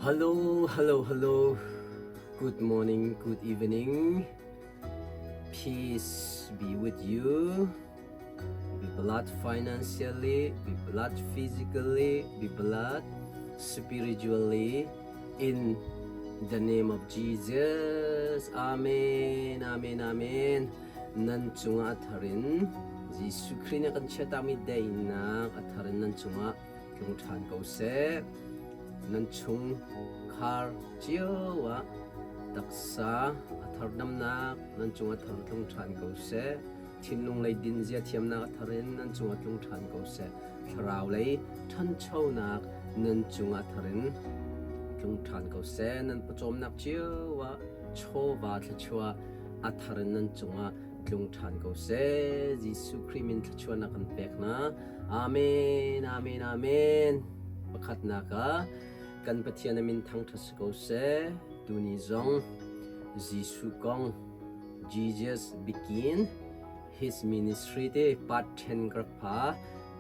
Hello, hello, hello. Good morning, good evening. Peace be with you. Be blessed financially, be blessed physically, be blessed spiritually in the name of Jesus. Amen, amen, amen. Nan cungah a thar in Jesuh Khrih nih a kan chiahtakmi daihnak a thar in nan cungah tlung ṭhan ko seh. Nan chungkhar cio ah taksa a thar damnak nan cungah thar tlung ṭhan ko seh. Thinlung lei dinzia thiamnak a thar in nan cungah tlung ṭhan ko seh. Thlarau lei ṭhanchonak nan cungah thar in tlung ṭhan ko seh. Nan pawcawmnak cio ah chawva thluachuah a thar in nan cungah tlung ṭhan ko seh. Jesuh Khrih min thluachuahnak kan pek hna. Amen, amen, amen. Pakhatnak ah kan Pathian a min thangṭhat si ko seh. Tuni zong Jesuh kong Jesus begin his ministry te part 10 ka rak pha.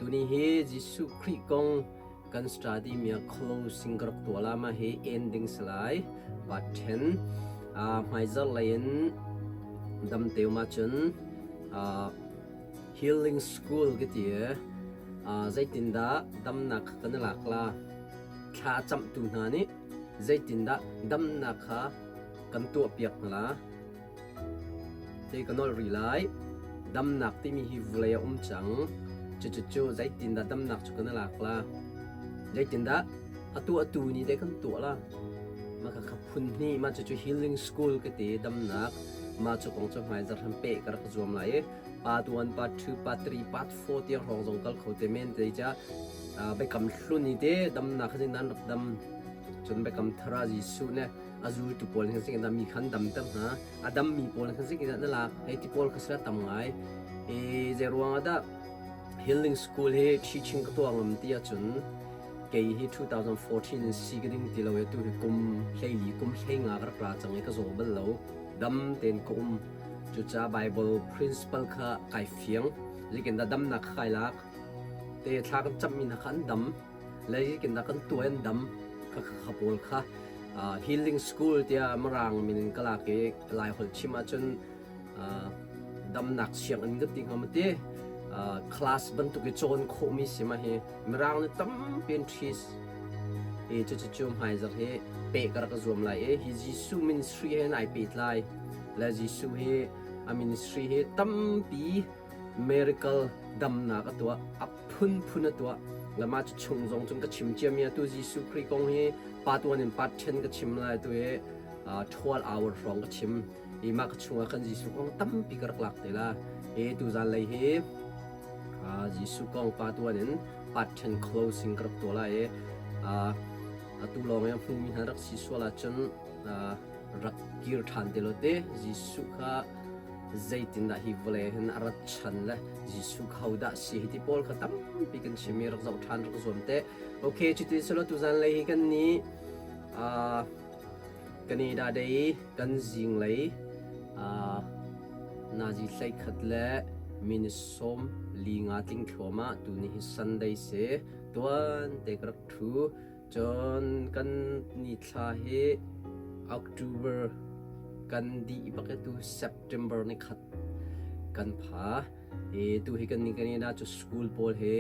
Tuni hi Jesuh Khrih kong kan study mi ah closing ka rak tuah la ma hi ending salai part 10 hmaizarh lei in dam teu ma cun healing school ka ti zeitindah damnak kha kan lak la thla camhtu hna nih zeitindah damnak kha kan tuah piak hna la Te ka nolh rih lai. Damnak timi hi vulei a um cang. Cucucu zeitindah damnak cu kan i lak la? Zeitindah atu atu ni te kan tuah la? Mah kha phun hnih mah cucu healing school ka ti damnak mah cu kong cu hmai zarh pe ka rak zuam lai i part 1, part 2, part 3, part 4 tiang hrawng zong kal kho te men te cha biakam hlun i te damnak kha nan rak dam cun biakam thar ah Jesuh nih a zultu pawl khan sing mi khan damter hna a dammi pawl khan sing na lak hei ti pawl kha sila tam ngai e zei ruang ah dah healing school hi teaching ka tuah ngam ti ahcun kei hi 2014 in si ka ding ti lo e tu hi kum hleili kum hlei nga ka rak ra cang i ka zaw bal lo dam tein ka um cuca bible principle kha kai fiang zikin da damnak kha kai lak te thla kan cammi hna kha an dam Leikin ah kan tuah in dam kha pawl kha healing school tiah Mirang min in ka lak i Laiholh chim ahcun damnak sianginn kan ti hnga maw ti class bantuk i cawn khawhmi si ma hi Mirang nih tampi in trees i cucu hmaizarh hi peh ka rak zuam lai i hi Jesuh ministry he nai pehtlai le Jesuh hi a ministry hi tampi miracle damnak a tuah a phunphun a tuah lama cu chung zong cun ka chim ciami atu Jesuh Khrih kong hi part 1 in part 10 ka chim lai tu hi 12 hour hrawng ka chim i mah ka chungah khan Jesuh kong tampi ka rak lak te la i tu zan lei hi Jesuh kong part 1 in part 10 closing ka rak tuah lai i atu lawng i hmumi hna rak si sual ahcun rak kir ṭhan te lo te Jesuh kha zeitindah hi vawlei hin a rat chan le Jesuh kha hodah si hi ti pawl kha tampi kan chim i rak zoh ṭhan rak zuam te. Okay, cuti silo tuzan lei hi kan ni Canada day kan zing lei nazi hlei khat le minute sawm li nga tling thluahmah tuni hi Sunday si tuan te ka rak ṭhu Cun kan nithla hi October kan dih bak i tu September ni khat kan pha. I tu hi kan ni kan ina cu school pawl hi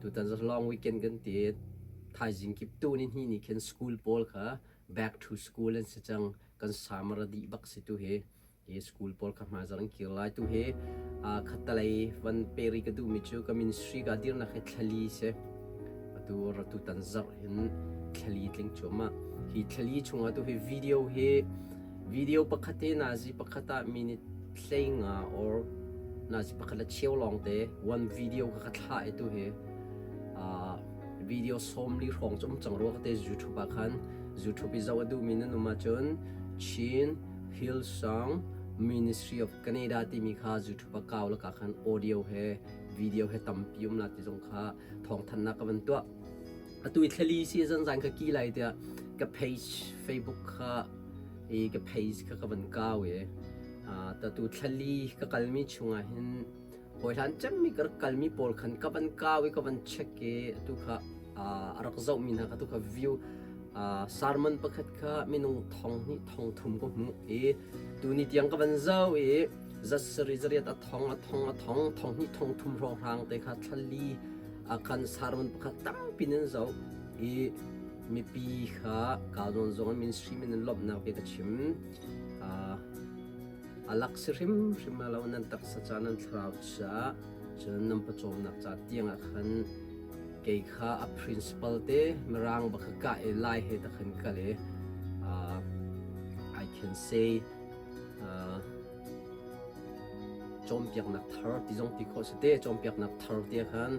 tutan cu long weekend kan ti thaizing kip tu ni hni ni khin school pawl kha back to school an si cang kan summer a dih bak si tu hi. Hi school pawl kha hmaizarh an kir lai. Tu hi khattalei van peri ka duhmi cu ka ministry ka dirnak hi thlali si. Atu ratu tan zarh hin thlali tling cuahmah. Hi thlali chungah tu hi video hi video pakhat hi nazi pakhat ah minute hlei nga or nazi pakhat le cheu lawng te one video ka ka thlah i tu hi video sawmli hrawng cu um cang rua ka te YouTube ah khan YouTube i zoh a duhmi nan um ahcun Chin Hillsong Ministry of Canada timi kha YouTube ah kau laka khan audio he video he tampi um la ti zong kha thawngthannak ka van tuah. Atu i thlali si zan zan ka ki lai tiah ka page Facebook kha i ka page kha ka van kau i tatu thlali ka kalmi chungah hin hawihlan cemmi ka rak kalmi pawl khan ka van kau i ka van check i atu kha a rak zohmi hna kha tu kha view. Sermon pakhat kha minung thong hnih thong thum ka hmuh i tuni tiang ka van zoh i zat sarih zariat a thong a thong a thong thong hnih thong thum hrawnghrang te kha thlali ah khan sermon pakhat tampi nan zoh i mipi kha ka zawn zong in ministry min in lawmhnak bia ka chim. A lak si hrimhrim lo nan taksa ca nan thlarau ca cun nan pawcawmnak ca tiangah khan kei kha a principal te mirang bak kha kah i lai he ta khan kal i I can say cawnpiaknak thar ti zong ti khawh si te cawnpiaknak thar ti khan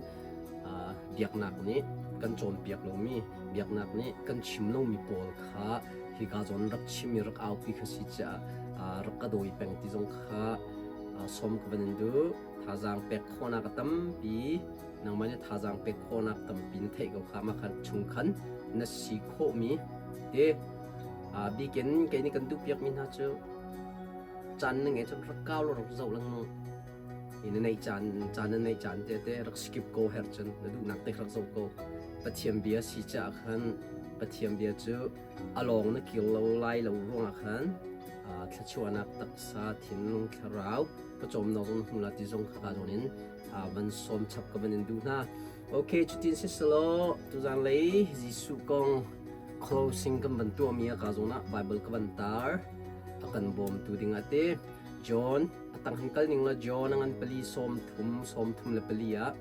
biaknak nih kan cawnpiak lomi biaknak nih kan chim lomi pawl kha hika zawn rak chim i rak aupi kha si caah rak ka dawi peng ti zong kha sawm ka van in duh. Thazaang pek khawhnak a tampi. Nangmah nih thazaang pek khawhnak tampi na theih ko kha mah khan chung khan na si khawhmi te bikin kei nih kan duhpiakmi hna cu caan na ngei cun rak kau law rak zoh lengmang. I na neih caan caan na neih caan te te rak skip ko her cun na duhnak te rak zoh ko. Pathian bia si caah khan Pathian bia cu a lawng na kir lo lai lo ruangah khan thluachuahnak taksa thinlung thlarau pawcawmnak zong hmu la ti zong kha ka zawn in van sawm chap ka van in duh hna. Okay, cutin si selaw tuzan lei Jesuh kong closing kan van tuahmi a ka zawn ah Bible ka van tar a kan bawmtu ding ah te John a tang han kal ning la John a ngan pali sawm thum sawm thum le pali ah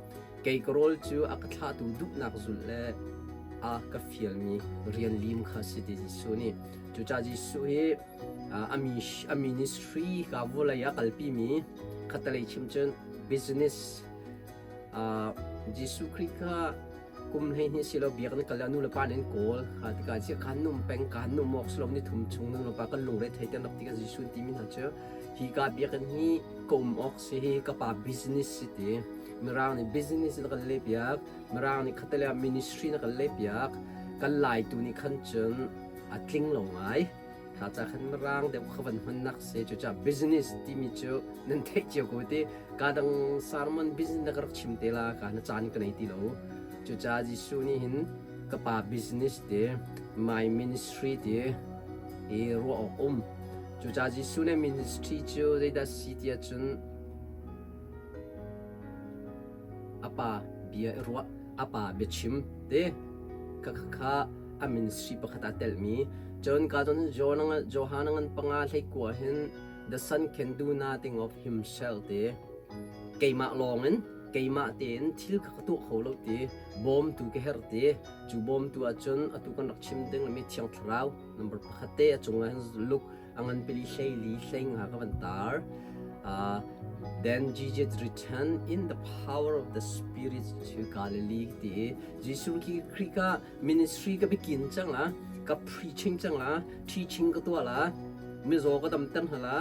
Kei ka rawl cu a ka thlahtu duhnak zulh le a ka fialmi rian lim kha si ti Jesuh nih. Cucaah Jesuh hi a ministry ka vawlei ah kalpimi khatalei chim cun business Jesuh Khrih kha kum 12 si lo biak na kal nu le pa nih an kawl kha tikah ziah khan num peng kan num awk si lo ni thum chung nu le pa kan lungre thei te nak tikah Jesuh timi hna cu hi ka biakinn hi ka um awk si hi ka pa business si ti Mirang nih business na kan leh piak Mirang nih khatalei ah ministry na kan leh piak kan laitu nih khan cun a tling lo ngai kha ca khan Mirang deuh kha van hmannak si cucaah business timi cu nan theih cio ko ti ka dang sermon business na ka rak chim te la ka na caan ka nei ti lo cucaah Jesuh nih hin ka pa business ti my ministry ti i ruah awk um Cucaah Jesuh nih ministry cu zeidah si ti ahcun a pa bia i ruah, a pa biachim te kha kha a ministry pakhat ah telhmi. Cun ka cun Johan ngan panga hlei kua hin the son can do nothing of himself te keimah lawngin keimah tein thil kha ka tuah kho lo ti bawmtu ka herh ti cu bawmtu ahcun atu kan rak chim ding mi Thiang Thlarau Number pakhat te a cungah hin Luke a ngan pili hleili hleinga ka van tar. Then Jesus returned in the power of the Spirit to Galilee ti i Jesuh khi Khrih ka ministry ka bikin cang la, ka preaching cang la, teaching ka tuah la, mizaw ka damter hna la,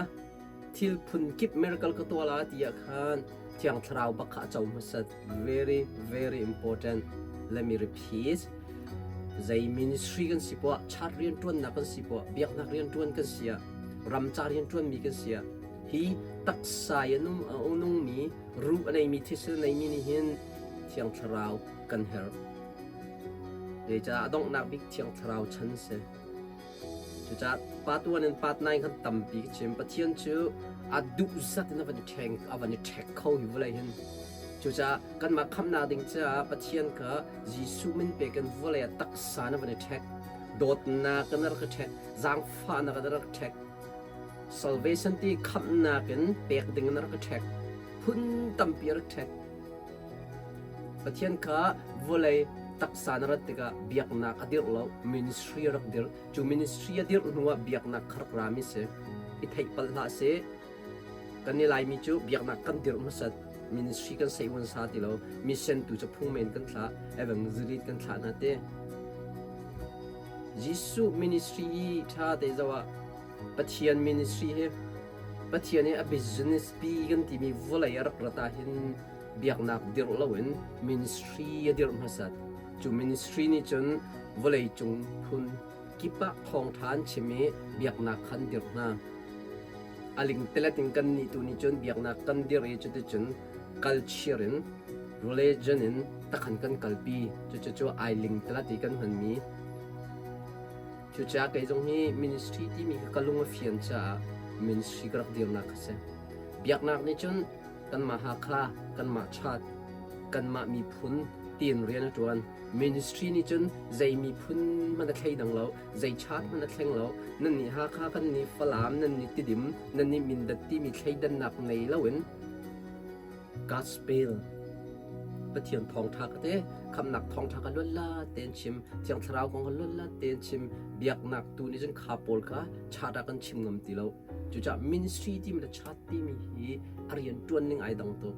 thil phun kip miracle ka tuah la ti ah khan Thiang Thlarau bak kha a co hmasat. Very, very important. Let me repeat. Zei ministry kan si poah, church rianṭuannak kan si poah, biaknak rianṭuan kan si ah, ramca rianṭuanmi kan si ah, hi taksa i a nungmi, ruh a neimi, thisen a neimi nih hin Thiang Thlarau kan herh. Zeicah a donghnak bik Thiang Thlarau chan si. Cucaah pa tuan in pa nai khan tampi ka chim. Pathian cu a duh zat in a van i ṭheng a van i ṭhek kho hi vawlei hin. Cucaah kanmah khamhnak ding caah Pathian kha Jesuh min pek in vawlei ah taksa in a van i ṭhek. Dawtnak in a rak i ṭhek. Zaangfahnak in a rak ṭhek. Salvation ti khamhnak in pek ding in a rak i ṭhek. Phun tampi a rak ṭhek. Pathian kha vawlei taksa na rat tikah biaknak a dirh lo, ministry a rak dirh. Cu ministry a dirh hnuah biaknak kha rak rami si. I theih palh hlah sih. Kan i Laimi cu biaknak kan dirh hmasat, ministry kan sei sa ti lo, mission tu cu phungmen kan thlah, evangelist kan thlah hna ti. Jesuh ministry i ṭha te zoh ah Pathian ministry hi Pathian i a business pi kan timi vawlei a rak rat ah hin biaknak dirh loin ministry a dirh hmasat. Cu ministry nih cun vawleicung phun kip ah thawngṭha an chim i biaknak kha an dirh hna. A lingtelet in kannih tu nih cun biaknak kan dirh i cuticun culture in religion in takhan kan kalpi. Cucu ai lingtelet i kan hmanmi. Cucaah kei zong hi ministry timi kha ka lung a fian caah ministry ka rak dirnak kha si. Biaknak nih cun kanmah Hakha, kanmah Chat, kanmah miphun tiin rian a ṭuan. Ministry nih cun zei miphun hmanh a thleidang lo, zei chat hmanh a thleng lo. Nan nih Hakha, kan nih Falam, nan nih Tidim, nan nih Mindat timi thleidannak nei loin Gospel Pathian thawngṭha ka te, khamhnak thawngṭha ka luatla tein chim, Thiang Thlarau kong ka luatla tein chim, biaknak tu nih cun kha pawl kha chat ah kan chim ngam ti lo. Cucaah ministry timi le chat timi hi a rian ṭuan ning ai dang tuk.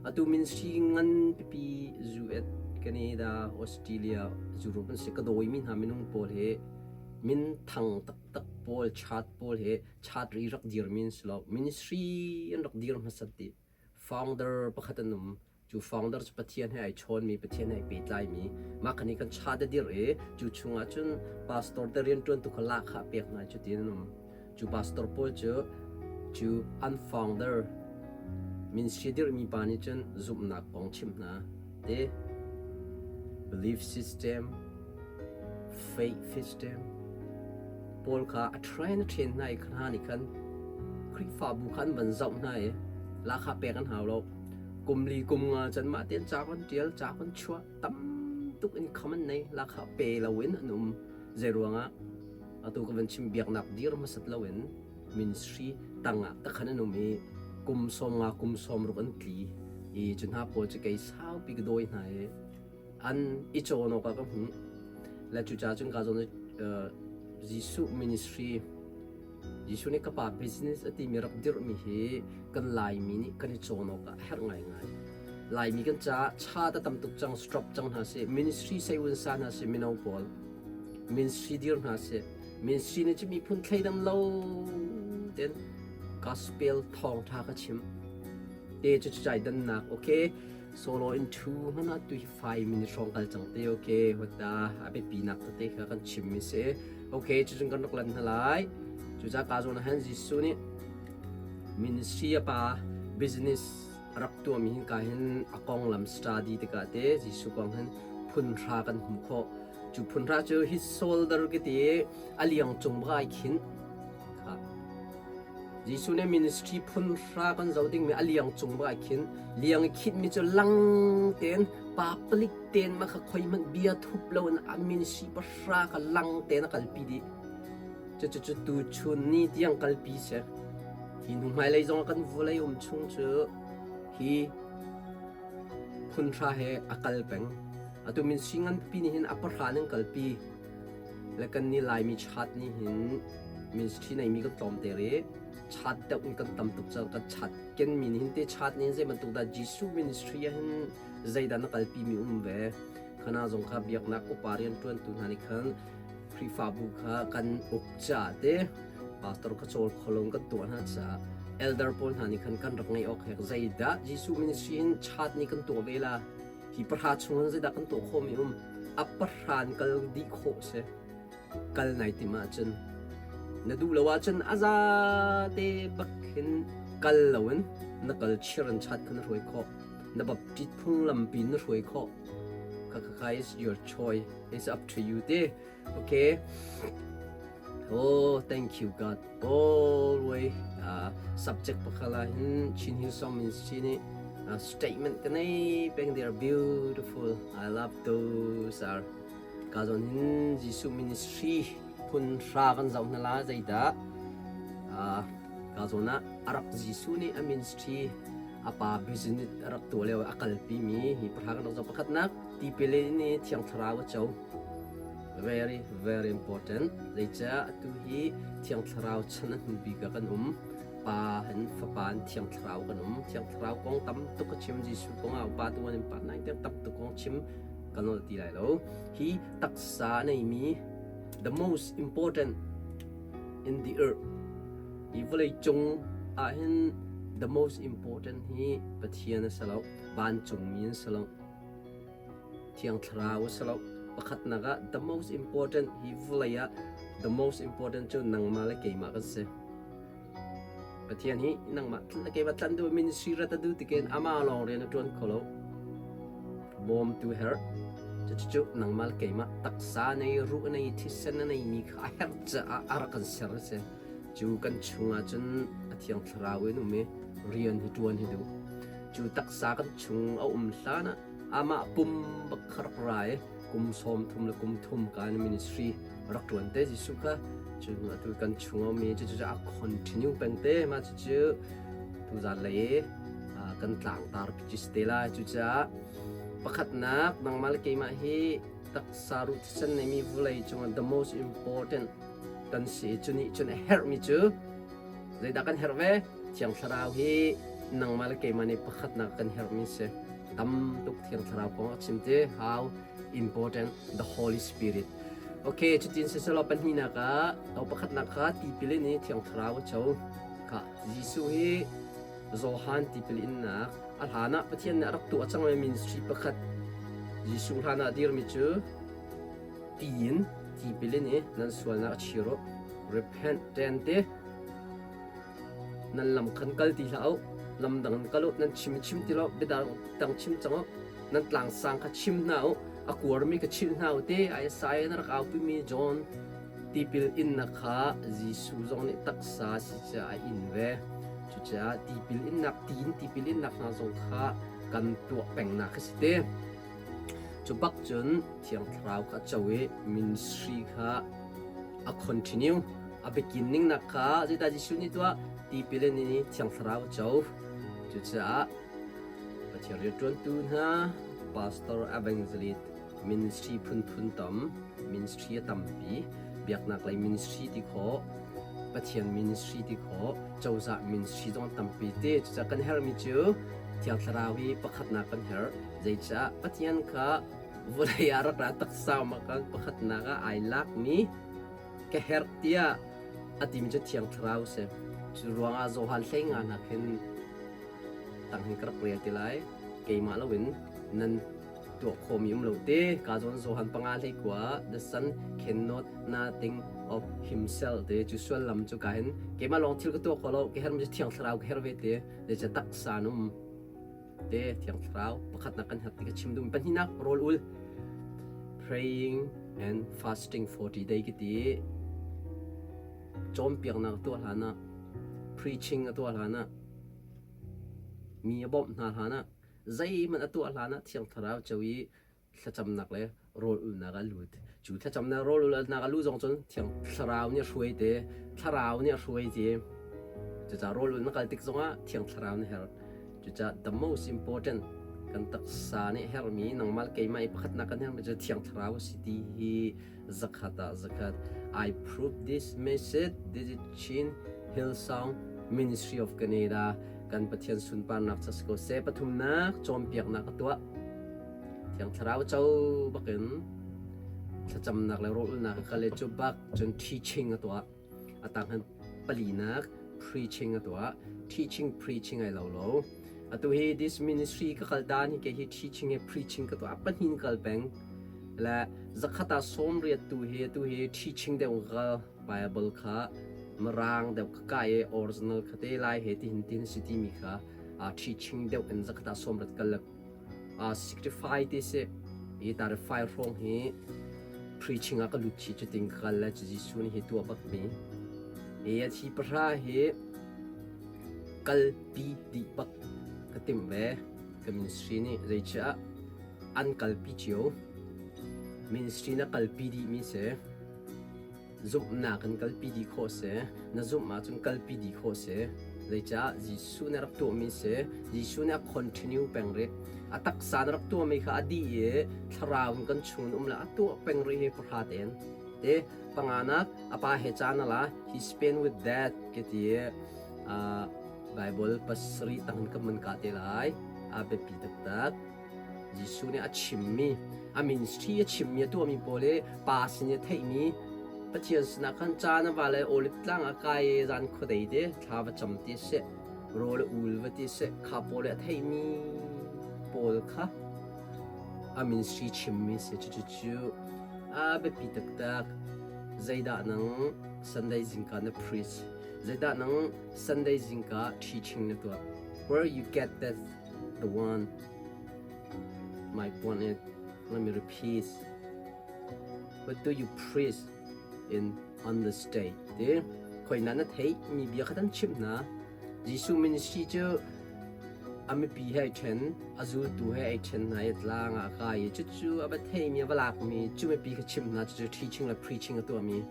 Atu ministry ngan pipi US, Canada, Australia, Europe an si ka dawimi hna minung pawl hi min thang taktak pawl, chat pawl hi chat ri rak dirmi an si lo. Ministry an rak dir hmasat dih. Founder pakhat an um. Cu founder cu Pathian he ai chawnmi, Pathian he ai pehtlaimi. Mah kha nih kan chat a dirh i cu chungah cun pastor te rianṭuantu kha lahkhah pek hna cu tiin an um. Cu pastor pawl cu cu an founder ministry dirhmi pa nih cun zumhnak kong chimh hna. Te belief system, faith system pawl kha a train a train hna i kha hna nih khan Khrihfabu kha an van zoh hna i lahkhah pek an hau lo. Kum li kum nga cun mah tein ca kan ṭial, ca kan chuah, tam tuk in kham an nei, lahkhah pe loin an um. Zei ruangah atu ka van chim biaknak dir hmasat loin ministry tangah takhan an um i kum 50 kum 60 an tli i cu hna pawl cu kei saupi ka dawi hna i an i cawn awk ah ka hmuh. Le cucaah cun ka zawn Jesuh ministry Jesuh nih ka pa business a timi rak dirhmi hi kan Laimi nih kan i cawn awk ah a herh ngaingai. Laimi kan caah cha ta tam tuk cang, stop cang hna sih, ministry sei sa hna sih mino pawl, ministry dir hna sih. Ministry nih cu miphun thleidang lo ten gospel thawngtha ka chim. Te cu cai dannak, okay? Solo in thu hmanh ah tu hi 5 minute hrawng kal cang te okay hota a biapi nak tete kha kan chim mi si okay cucun kan rak lan hna lai cuca ka zawn ah hin Jesuh nih ministry a pa business rak tuahmi hin ka hin a konglam study tikah te Jesuh kong hin phun hra kan hmuh khawh cu phun hra cu his shoulder ki ti a liang cung bak ai khin kha Jesuh nih ministry phun hra kan zoh dingmi a liang cung bak ah khin liang i khinhmi cu lang tein pa palik tein mah kha khoi hmanh bia thup loin a ministry pahra kha lang tein a kalpi dih. Cucu tu chun ni tiang kalpi si. Hi hnu hmailei zong kan vawlei um chung cu hi phun hra he a kal peng. Atu ministry nganpi nih hin a pahra in an kalpi. Le kan nih Laimi chat nih hin ministry neimi kan tlawm te ri chat deuh in kan tam tuk cang kan chat ken mi nih hin te chat nih zei bantuk dah Jesuh ministry ah hin zeidah na kalpi mi um ve khana zong kha biaknak upa rian tuantu hna nih khan Khrihfabu kha kan uk ca te pastor kha chawl kholong kan tuah hna ca elder pawl hna nih khan kan rak ngeih awk hek zeidah Jesuh ministry hin chat nih kan tuah ve la Hi pahra chung in zeidah kan tuah khawhmi um? A pahra in kal dih khawh si. Kal nai tim ahcun. Na duh lo ahcun a za te bak hin kal loin na kal chir in chat kha na hruai khawh. Na baptist phunglam pi na hruai khawh. Kha kha kha is your choice. It's up to you te. Okay. Oh, thank you God. Always subject pakhat ah hin Chin Hillsong Ministry nih statement ka nei peng they are beautiful. I love those are ka zawn hin Jesuh Ministry phun hra kan zoh hna la zeidah ka zawn ah arak Jesuh nih a ministry a pa business a rak tuah lio a kalpi mi hi pahra kan rak zoh pakhatnak tipil in Thiang Thlarau a co Very, very important. Zeicah atu hi Thiang Thlarau chan a hnu bik ah kan um. Pa hin Fapa in Thiang Thlarau kan um. Thiang Thlarau kong tam tuk ka chim. Jesuh kong ah upa tu an pa nai tiang tam tuk kong chim ka nol ti lai lo. Hi taksa neimi the most important in the earth. Hi vawlei cung ah hin the most important hi Pathian a si lo, vancungmi an si lo. Thiang Thlarau a si lo. Pakhatnak ah the most important hi vawlei ah the most important cu nangmah le keimah kan si. Pathian hi nangmah le keimah tlan duh ministry rat a duh tikin amah lawng rian a ṭuan kho lo. Bawmtu herh. Cucu nangmah le keimah taksa nei, ruh nei, thisen a neimi kha a herh caah a rak kan ser a si. Cu kan chungah cun a Thiang Thlarau in um i rian hi ṭuan hi duh. Cu taksa kan chung a um hlan ah amah pum bak kha rak ra i kum 30 le kum thum ka in ministry rak ṭuan te Jesuh kha. Cu atu kan chung a um i cucu a continue peng te. Mah cucu tuzan lei i kan tlangtar pi si te lai. Cucaah pakhatnak nangmah le keimah hi taksa ruh thisen neimi vawlei cungah the most important kan si i cu nih cun a herhmi cu zeidah kan herh ve? Thiang Thlarau hi nangmah le keimah nih pakhatnak kan herhmi si. Tam tuk Thiang Thlarau kong a chim ti how important the Holy Spirit. Okay, cutin siselaw pahnihnak ah to pakhatnak kha tipil in i Thiang Thlarau a co. Kha Jesuh hi Johan tipil innak a hlan ah Pathian nih a rak tuah cangmi ministry pakhat Jesuh hlan ah dirmi cu tiin tipil in i nan sualnak a chir u, repent ṭen te nan lam khan kal ti hlah u, lam dang in kal u, nan chim i chim ti lo, biadang dang chim cang u, nan tlangsang kha chim hna u, a kuarmi kha chilh hna u ti Isaiah na rak aupimi John tipil innak kha Jesuh zong nih taksa si caah a in ve. Cucaah tipil innak tiin tipil innak hna zong kha kan tuah pengnak kha si te. Cu bak cun Thiang Thlarau kha a co i ministry kha a continue. A beginning nak kha zeidah Jesuh nih tuah? Tipil in i Thiang Thlarau a co. Cucaah Pathian rianṭuantu hna, pastor, evangelist, ministry phunphun tam, ministry a tampi, biaknak lei ministry ti khawh, Pathian ministry ti khawh, cozah ministry zong tampi ti. Cucaah kan herhmi cu Thiang Thlarau hi pakhatnak kan herh. Zeicah Pathian kha vawlei ah rak ra taksa ma kan pakhatnak ah ai lakmi ka herh tiah a timi cu Thiang Thlarau si. Cu ruangah Johan 15 hna khin tang hin ka rak rel ti lai. Keimah loin nan tuah khawhmi um lo te. Ka zawn Johan 5 hlei kua the son cannot nothing of himself te cu suallam cu ka hin keimah lawng thil ka tuah kho lo, ka hermi cu Thiang Thlarau ka her ve te. Zeicah taksa num te Thiang Thlarau pakhatnak kan herh ti ka chim duhmi pahnihnak rawl ul praying and fasting 40 day ki ti cawnpiaknak tuah hlan ah preaching a tuah hlan ah mi a bawmh hna hlan ah zeihmanh a tuah hlan ah Thiang Thlarau co i thlacamnak le rawl ulnak a lut. Cu thlacamnak rawl ulnak a luh zong cun Thiang Thlarau nih a hruai te, Thlarau nih a hruai te. Cucaah rawl ul na kal tik zongah Thiang Thlarau na herh. Cucaah the most important kan taksa nih herhmi nangmah le keimah i pakhatnak kan herhmi cu Thiang Thlarau a si ti hi zakhat ah zakhat. I prove this message. This is Chin Hillsong Ministry of Canada. Kan Pathian sunparnak ca si ko seh. Pathumnak cawnpiaknak a tuah. Thiang Thlarau co bakin thlacamnak le rawlulnak a kal i cu bak cun teaching a tuah. A tang palinak preaching a tuah. Teaching preaching ai lo lo. Atu hi this ministry ka kal dan hi ke hi teaching he preaching ka tuah pahnih kal peng. Le zakhat ah 80 tu hi atu hi teaching deuh ka kal Bible kha mirang deuh ka kai i original kha te lai he ti hin tin si timi kha teaching deuh in zakhat ah 80 kal le 65 ti si i 35 hrawng hi preaching ah ka lut chi cutin ka kal le cu Jesuh nih hi tuah bak mi i a thi pahra hi kalpi dih bak ka timh ve ka ministry nih zeicah an kalpi cio ministry na kalpi dih mi si Zumhnak in kalpi dih khawh si. Na zumh ahcun kalpi dih khawh si. Zeicah Jesuh nih a rak tuahmi si. Jesuh nih a continue peng rih. A taksa na rak tuahmi kha a dih i thlarau in kan chung in um le a tuah peng rih hi pahra tein. Te panganak a pa he caan a la. He spent with that ke ti Bible pasarih tang in kan man ka te lai. A biapi taktak. Jesuh nih a chimmi, a ministry a chimmi, a tuahmi pawl hi Pa sin i a theihmi Pathian sinah khan caan a va le Olive tlang ah kai i zan khuadei te thla va cam ti a si, rawl a ul va ti a si, kha pawl i a theihmi pawl kha a ministry chimmi si. Cucu a biapi taktak. Zeidah nang Sunday zingka na preach? Zeidah nang Sunday zingka teaching na tuah? Where you get that the one? My point is. Let me repeat. What do you preach in on the state? Ti khoi na na theih mi bia kha kan chimh hna. Jesuh ministry cu a mipi he ai ṭhen, a zultu he ai ṭhen hna i tlang ah a kai i cucu a va theimi a va lakmi cu mipi kha chimh hna cucu teaching le preaching a tuahmi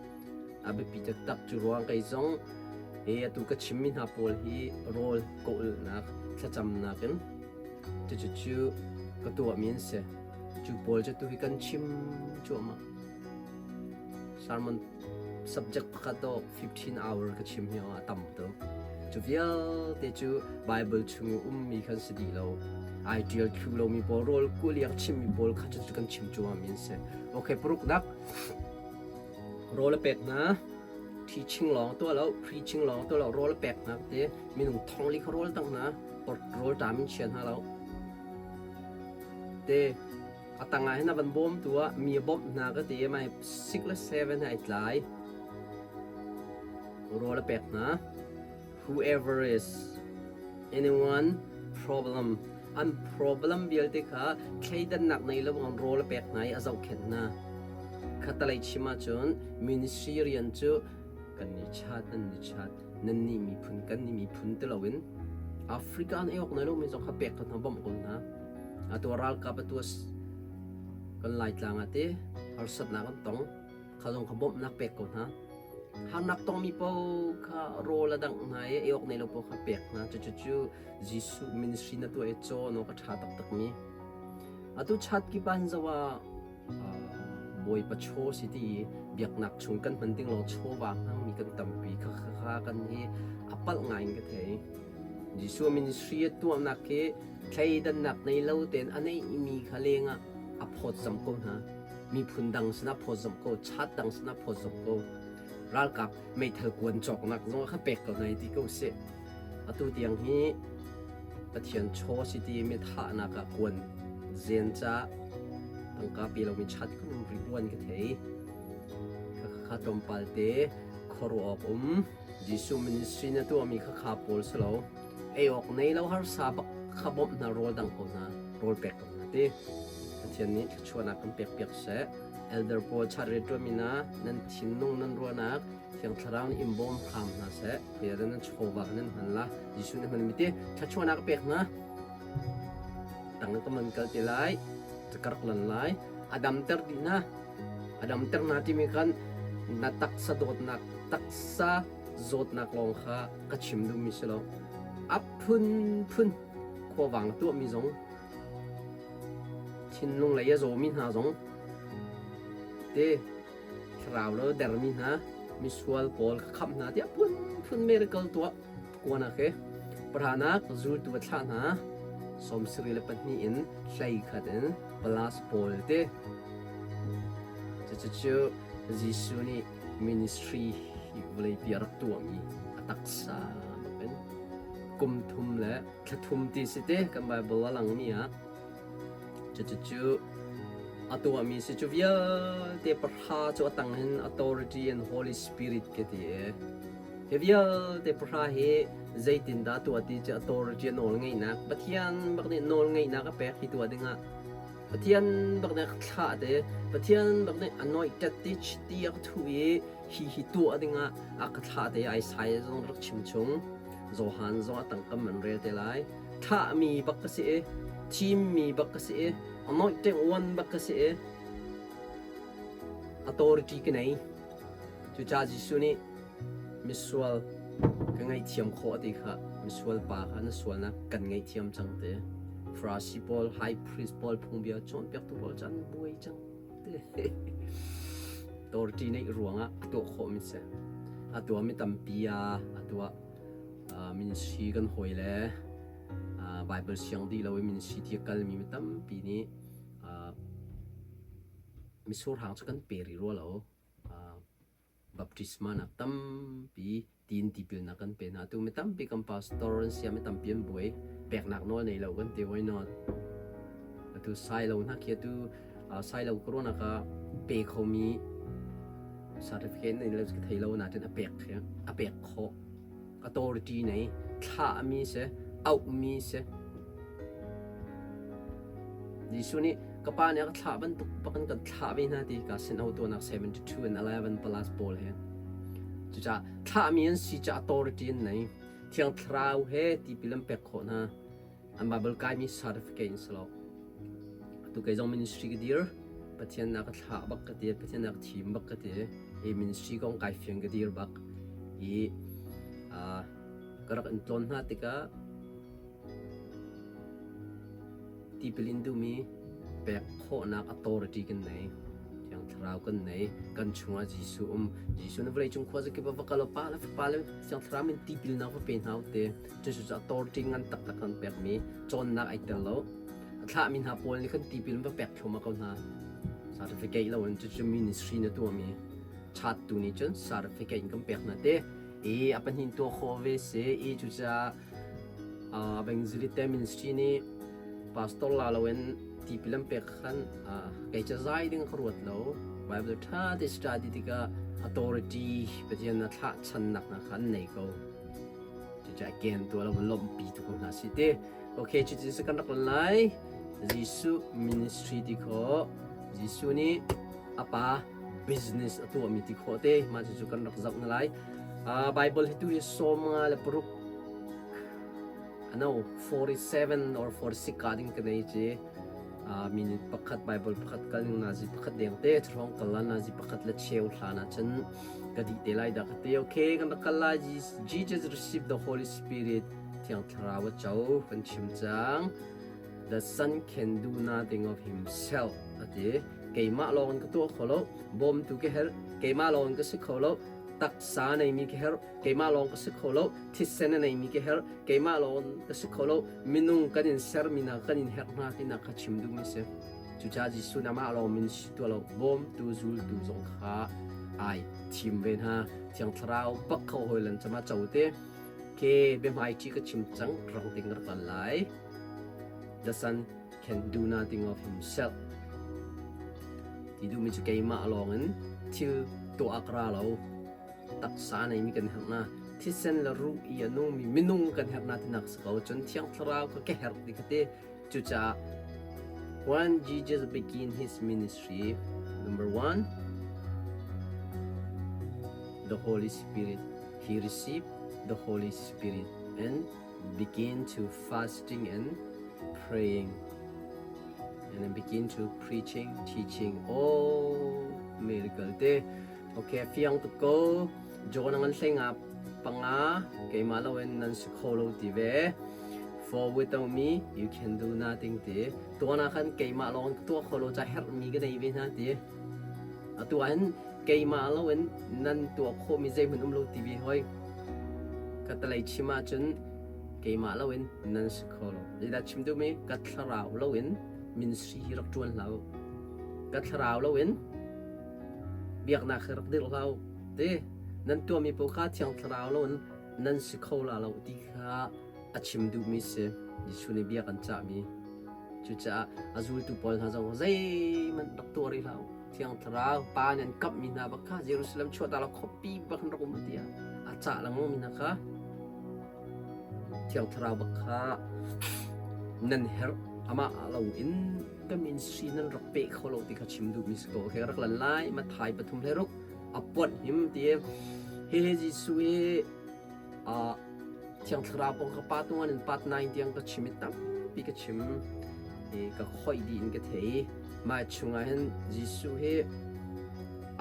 a biapi taktak. Cu ruang kei zong hi atu ka chimmi hna pawl hi rawl ka ulhnak thlacamnak in cucu cu ka tuahmi an si. Cu pawl cu tu hi kan chim cuahmah. Sermon subject pakhat dawh 15 hour ka chim hi a tam tuk. Cu vialte cu Bible chung i ummi khan si dih lo. Ai ṭial thlu lomi pawl rawl kuliak chimmi pawl kha cu kan chim cuahmah mi an si. Okay, paruknak rawl a pek hna. Teaching lawng tuah lo, preaching lawng tuah lo, rawl a pek hna te minung thong li kha rawl tang hna, rawl ṭam in chia hna lo. Te A tangah hin a van bawmtu ah mi a bawmh hna ka ti i mai 6 le 7 he ai tlai. Rawl a pek hna. Whoever is anyone problem an problem vialte kha thleidannak nei lo bangin rawl a pek hna i a zohkhenh hna. Khatalei chim ahcun ministry rian cu kan ni chat nan ni chat nan nih miphun kan nih miphun ti loin Africa an ei awk nei lomi zong kha pek ko hna bawmh ko hna. Atu ralkap atu kan Laitlang ah ti harsatnak an tong kha zong kha bawmhnak pek ko hna. Harnak tongmi paoh kha rawl a dangh hna i ei awk nei lo paoh kha pek hna. Cucu cu Jesuh ministry na tuah i cawn awk a ṭha taktakmi. Atu chat kip ah hin zoh ah Bawipa chaw si ti i biaknak chung kan hman ding lawng chawva hmangmi kan tampi kha kha kan hi a palh ngai in ka thei. Jesuh ministry a tuahnak hi thleidannak nei lo tein a neihmi kha lengah a phawtzamh ko hna. Miphun dang sinah phawtzamh ko, chat dang sinah phawtzamh ko. Ralkap meithal kuan cawknak zong kha pek ko hna i ti ko sih. Atu tiang hi Pathian chaw si ti mi thahnak ah kuan zen ca tangka pe lomi chat kan um rih uan ka thei. Kha tlawmpal te khuaruah awk um. Jesuh ministry na tuahmi kha kha pawl si lo. Ei awk nei lo harsa bak kha bawmh hna rawl dang ko hna, rawl pek ko hna ti. Pathian nih thluachuahnak kan pek piak seh. Elder pawl chat rian ṭuanmi hna nan thinlung nan ruahnak Thiang Thlarau nih in bawm hram hna seh. Khuia nan chawva nan hman la. Jesuh nih hmanmi ti thluachuahnak a pek hna. Tang ka man kal te lai. Ka rak lan lai. A damter dih hna. A damter hna timi khan na taksa dawtnak taksa zawtnak lawng kha ka chim duhmi si lo. A phunphun khuavang tuahmi zong thinlung lei a zawmi hna zong te thlarau lo dermi hna misual pawl kha khamh hna tiah phunphun miracle tuah kuanak he pahranak zultu a thlah hna 72 in 11 in plus pawl te cucu Jesuh nih ministry hi vawleipi a rak tuahmi a taksa bakin kum thum le thla thum ti si te kan Bible a langmi ah Cucu a tuahmi si cu vialte pahra cu a tang hin authority and Holy Spirit ka ti i hi vialte pahra hi zeitindah tuah ti cu authority a nawl ngeihnak Pathian bak nih nawl ngeihnak a pek hi tuah dingah Pathian bak nih a thlah te Pathian bak nih anointed ti chiti a ka thuh i hi hi tuah dingah a ka thlah te Isaiah zong rak chim chung Johan zong a tangkam an rel te lai Thlahmi bak ka si i thimmi bak ka si i anointing one bak ka si i authority ka nei. Cucaah Jesuh nih misual ka ngaihthiam khawh ti kha misual pa kha na sualnak kan ngaihthiam cang ti. Farasi pawl, high priest pawl, phungbia cawnpiaktu pawl cu an buai cang ti. Authority neih ruangah a tuah khawhmi si. A tuahmi tampi ah a tuah. Ministry kan hawi le Bible siang dih lo i ministry ti a kalmi mi tampi nih mitsur hang cu kan pe rih rua lo. Baptisma nak tampi tiin tipilnak kan pe hna. Atu mi tampi kan pastor an sia mi tampi an buai. Peknak nawl nei lo kan ti why not? Atu sai lo hna khi atu sai lo corona ka pe khomi certificate nei lo ka thei lo natin a pek khi a pek khawh authority nei thlahmi si auhmi si Jesuh nih ka Ka pa nih a ka thlah bantuk bakin kan thlah ve hna ti ka sin tuahnak 72 and 11 plus pawl he. Cucaah thlahmi an si ca authority an nei. Thiang Thlarau he tipil an pek khawh hna. An Bible kaimi certificate in si lo. Atu kei zong ministry ka dir. Pathian na ka thlah bak ka ti, Pathian na ka thim bak ka ti. I ministry kong kai fiang ka dir bak. I ka rak in tlawn hna tikah Tipil in duhmi pek khawhnak authority kan nei. Thiang Thlarau kan nei. Kan chungah Jesuh um. Jesuh na vawleicung khua zakip ah va kal pa le fapa le Thiang Thlarau min tipilnak va pe hna u te. Cucu cu authority ngan taktak kan pekmi cawnnak ai tel lo. A thlahmi hna pawl nih khan tipil va pek thluahmah ko hna. Certificate lo in cucu ministry na tuahmi chat tu nih cun certificate in kan pek hna te. I a pahnih tuah khawh ve si. I cucaah Evangelist Ministry nih pastor la loin tipil an pek khan kei cu zai ding ka ruat lo. Bible ṭha te study tikah authority Pathian a thlah channak hna kha an nei ko. Cucaah ken tuah lo lawmhpi tu ko hna si te. Okay, cutin kan rak lan lai. Jesuh ministry ti khawh. Jesuh nih a pa business a tuahmi ti khawh te. Mah cucu kan rak zoh na lai. Bible hi tu hi 56 ano 47 or 46 ka ding ka nei ci minute pakhat Bible pakhat kal ning nazi pakhat deng te throng kal la nazi pakhat le cheu hlan ah cun ka di te lai da ka te okay kan rak kal lai Jesus received the Holy Spirit Thiang Thlarau a co kan chim cang the son can do nothing of himself ati keimah lawng in ka tuah kho lo bawmtu ka herh keimah lawng in ka si kho lo taksa neimi ka herh keimah lawng ka si kho lo thisen a neimi ka herh keimah lawng ka si kho lo minung kan in sermi hna kan in herh hna tinak kha chim duhmi si cucaah Jesuh nih amah lawng min si tuah lo bawmtu zultu zong kha ai thim ve hna Thiang Thlarau bak kho hawi lan cama cho te ke biahmai ṭi ka chim cang rang ding rak lan lai the son can do nothing of himself ti duhmi cu keimah lawng in thil tuah ka ra lo taksa neimi kan herh na thisen le ruh i a nungmi minung kan herh na tinak si ko cun thiang thlarau kha ka herh ti kha ti cucaah when Jesus began his ministry number one the Holy Spirit he received the Holy Spirit and begin to fasting and praying and then begin to preaching teaching all miracle te okay fiang tuk ko John ngan hlei nga panga keimah lo in nan si kho lo ti ve for without me you can do nothing ti tuana khan keimah lawng ka tuah kho lo cha herh mi ka nei ve hna ti atu ah hin keimah lo in nan tuah khawh mi zeihmanh um lo ti ve hoi Ka talei chim ahcun keimah loin nan si kho lo. Zeidah chim duhmi? Ka thlarau loin ministry hi rak ṭuan hlah u. Ka thlarau loin biaknak hi rak dirh hlah u. Ti nan tuahmi paoh kha Thiang Thlarau loin nan si kho la lo ti kha a chim duhmi si. Jesuh nih bia kan cahmi. Cucaah a zultu pawl hna zong zeihmanh rak tuah rih hlah u. Thiang Thlarau Pa nih an kamhmi hna bak kha Jerusalem chuahta la khuapi bak in rak um tiah a cah lengmang mi hna kha Thiang Thlarau bak kha nan herh amah lo in ka ministry nan rak pe kho lo ti kha chim duhmi si ko okay rak lan lai Matthai pathum hlei ruk a ponh him ti hi Jesuh hi Thiang Thlarau kong ka pa tuan in part 9 tiang ka chim i tampi ka chim i ka khoih dih in ka thei. Mah chungah hin Jesuh hi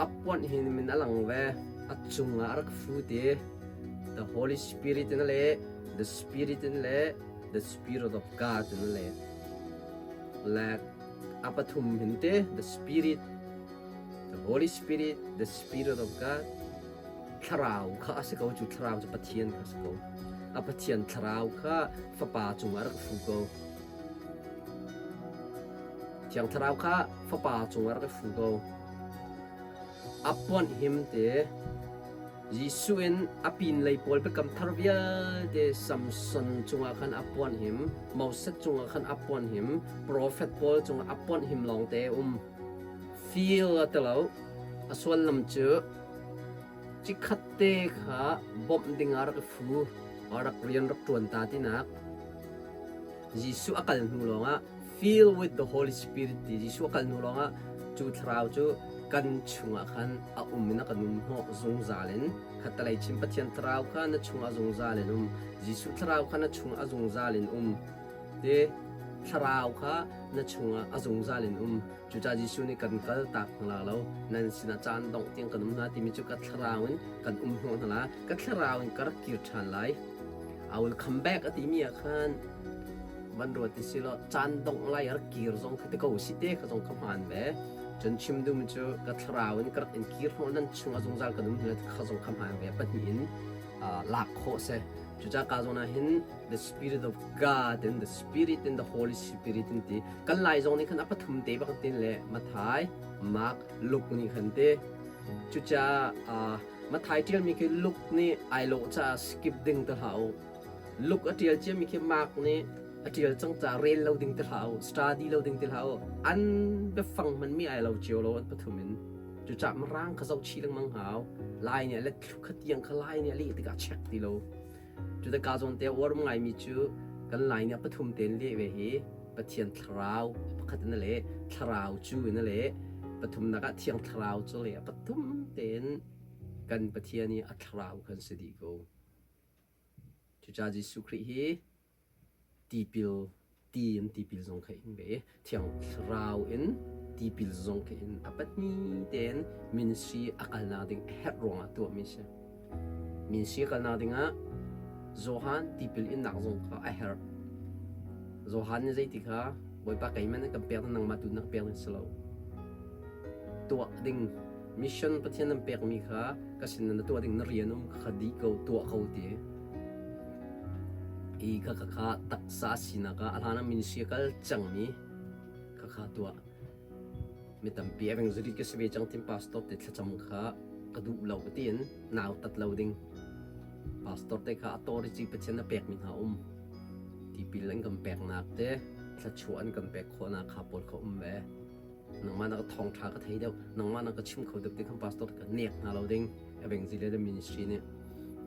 a puanh hin min a lang ve, a cungah a rak fu ti. The Holy Spirit in le the Spirit in le the Spirit of God in le le a pathum hin te the Spirit the Holy Spirit the Spirit of God Thlarau kha a si ko cu thlarau cu Pathian kha a si ko. A Pathian thlarau kha Fapa cungah rak fu ko. Thiang thlarau kha Fapa cungah rak fu ko. A puanh him te Jesuh in a pinlei pawl biakam thar vialte Samson cungah khan a puanh him, Moses cungah khan a puanh him, profet pawl cungah a puanh him lawng te um. Feel a ti lo. A suallam cu Chikkhatte kha bawmh dingah rak i fu, rak rian rak ṭuan ta tinak. Jesuh a kal hnu lawngah Fill with the Holy Spirit ti Jesuh a kal hnu lawngah cu thlarau cu kan chungah khan a um in a kan um hnawh zungzal in khattelei chin Pathian thlarau kha na chungah zungzal in um Jesuh thlarau kha na chungah a zungzal in um te thlarau kha na chungah a zungzal in um cucaah Jesuh nih kan kal tak hna la lo nan sinah caan dongh tiang kan um hna timi cu ka thlarau in kan um hnawh hna la ka thlarau in ka rak kir ṭhan lai I will come back a timi ah khan van ruat ti si law caan dongh lai rak kir zong kha ti ko si te kha zong ka hmaan ve cun chim duhmi cu ka thlarau in ka rak in kir hnawh nan chung a zungzal kan um hnu kha zong kha hmaan ve pahnih in lak khawh si cucaah ka zawn ah hin the spirit of God and the spirit and the Holy Spirit in ti kan lai zong nih khan a pathum te bak tin le Mathai Mark Luke nih khan te cucaah Mathai ṭialmi khi Luke nih ai lawh caah skip ding ti hlah u. Luke a ṭial ciami khi Mark nih a ṭial cang caah rel lo ding ti hlah u, study lo ding ti hlah u. An biafang hmanmi ai lo cio lo an pathum in. Cucaah Mirang kha zoh chih lengmang hau. Lai nih a let thlu kha tiang kha Lai nih a leh tikah check ti lo. Cutikah ka zawn te a uar ngaimi cu kan Lai nih a pathum tein leh ve hi Pathian thlarau pakhat in a leh, thlarau cu in a leh, pathumnak ah Thiang Thlarau cu le a pathum tein kan Pathian i a thlarau kan si dih ko. Cucaah Jesuh Khrih hi tipil ti in tipil zong kha in ve Thiang Thlarau in tipil zong kha in a pahnih tein ministry a kalnak ding a herh ruangah tuahmi si. Ministry a kalnak dingah Johan tipil innak zong kha a herh. Johan nih zeiti kha Bawipa keimah na kan pek nangmah tu na ka pek ding si lo. Tuah ding mission Pathian nan pekmi kha ka sin na tuah ding na rian um kha dih ko tuah ko ti. I kha kha kha taksa sinak ah a hlan ah ministry a kal cangmi kha kha tuah. Mi tampi evangelist ka si ve cang tin pastor te thlacam kha ka duh lo tiin nau tat lo ding. Pastor te kha authority Pathian na pekmi hna um. Tipil an kan peknak te thluachuah an kan pek khawhnak kha pawl kha um ve. Nangmah na ka thawngṭha ka thei deuh, nangmah na ka chim kho deuh ti khan pastor ka nek hna lo ding. Evangelist ministry nih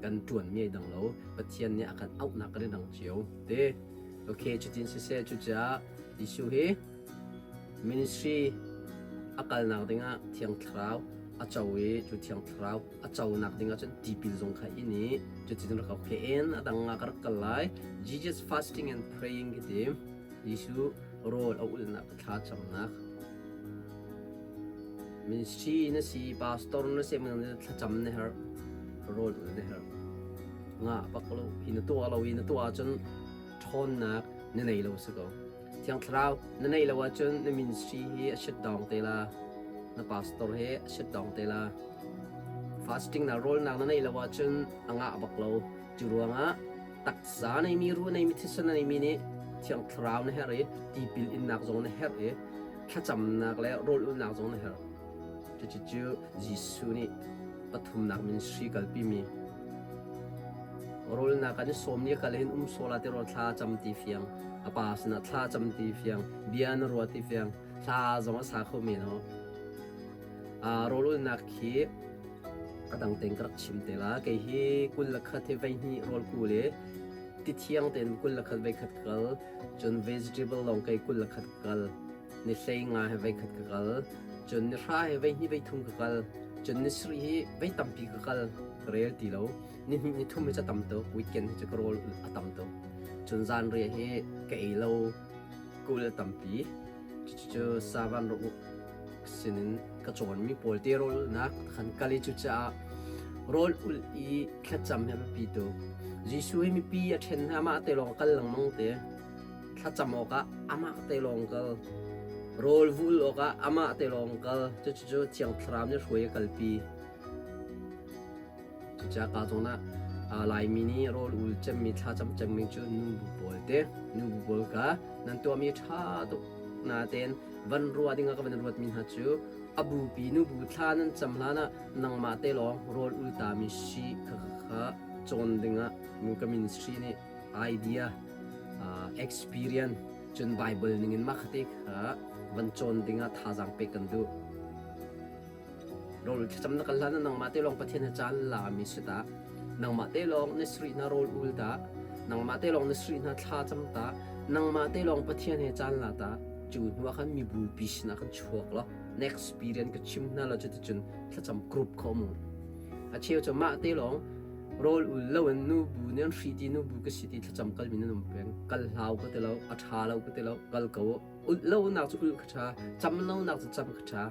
kan ṭuanmi ai dang lo. Pathian nih a kan auhnak kan i dang cio. Te okay cutin siseh cucaah Jesuh hi ministry a kalnak dingah Thiang Thlarau a co i cu Thiang Thlarau a conak dingah cun tipil zong kha in i cutin rak okay en a dang ah ka rak kal lai. Jesus fasting and praying khi ti Jesuh rawl a ulhnak thla camnak ministry na si pastor na si thlacam na herh rawl ul na herh nga bak lo hi na tuah lo i na tuah ahcun ṭhawnnak na nei lo si ko Thiang Thlarau na neih lo ahcun na ministry hi a shut down te la na pastor hi a shut down te la fasting na rawlnak na neih lo ahcun a ngah bak lo cu ruangah taksa neimi ruh neimi thisen na neimi nih Thiang Thlarau na herh i tipil innak zong na herh i thlacamnak le rawl ulhnak zong na herh cucu Jesuh nih pathumnak ministry kalpimi rawlnak kan i sawm ni kal hin um sola ti rawl thla cam ti fiang a pa sinah thla cam ti fiang bia na ruah ti fiang thla zong a sa kho men ho rawl ulnak khi a dang tein ka rak chim te la kei hi 21 he vei hnih rawl ku le ti thiang tein 21 vei khat kal cun vegetable lawng kei 21 kal ni hlei nga he vei khat ka kal cun ni hra he vei hnih vei thum ka kal cun ni sarih hi vei tampi ka kal ka rel ti lo ni hnih ni thum hi ca tam tuk weekend hi cu ka rawl a tam tuk cun zan riah hi ka ei lo kul a tampi cucu savan ro sinin ka cawnmi pawl te rawl ulhnak khan kal i cucaah rawl ulh i thlacam hi a biapi tuk Jesuh hi mipi a ṭhen hna amah te lawng kal lengmang te thlacam awkah amah te lawng kal rawl vul awkah amah te lawng kal cucu Thiang Thlarau nih hruai a kalpi Cucaah ka zawn ah Laimi nih rawl ul cemmi thlacam cemmi cu nubu pawl te nubu pawl ka nan tuahmi ṭha tuk natein van ruah dingah ka van ruatmi hna cu a bupi nubu thla nan cam hlan ah nangmah te lawng rawl ul tami si kha kha cawn dingah nu ka ministry nih idea experience cun Bible ningin mah kha te kha van cawn dingah thazaang pek kan duh. Rawl thlacam na kal hlan ah nangmah te lawng Pathian he caan la mi si ta. Nangmah te lawng na sri hna rawl ul ta. Nangmah te lawng na sri hna thla cam ta. Nangmah te lawng Pathian he caan la ta. Cu hnu ah khan mibupi sinah khan chuak law next period ka chim hna lo cuticun thlacam group kha um u. A cheu cu mah te lawng rawl ul lo in nu bu nih an hri ti nu bu ka si ti thlacam kal mi nan um peng. Kal hlau ka ti lo, a ṭha lo ka ti lo, kal ko u. Ulh lo nak cu ulh kha ṭha, cam lo nak cu cam kha ṭha.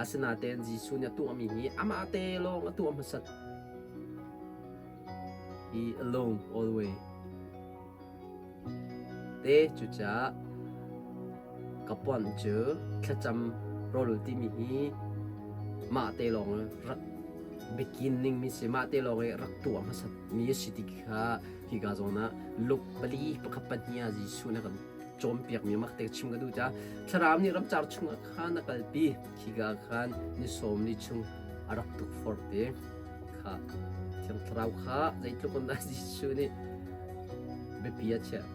Asinain Jesuh nih a tuahmi hi amah te lawng a tuah hmasat. He alone all the way. Te cucaah ka puan cu thlacam rawl timi hi mah te lawng rak beginning mi si mah te lawng i rak tuah hmasat mi a si ti kha hika zawn ah Luke pali pakhat pahnih ah Jesuh nih a kan cawnpiakmi mak te chim ka duh caah thlarau nih ramcar chungah khan a kalpi khika khan ni sawm ni chung a rak tukforh te kha thiang thlarau kha zeitluk in dah Jesuh nih biapi a chiah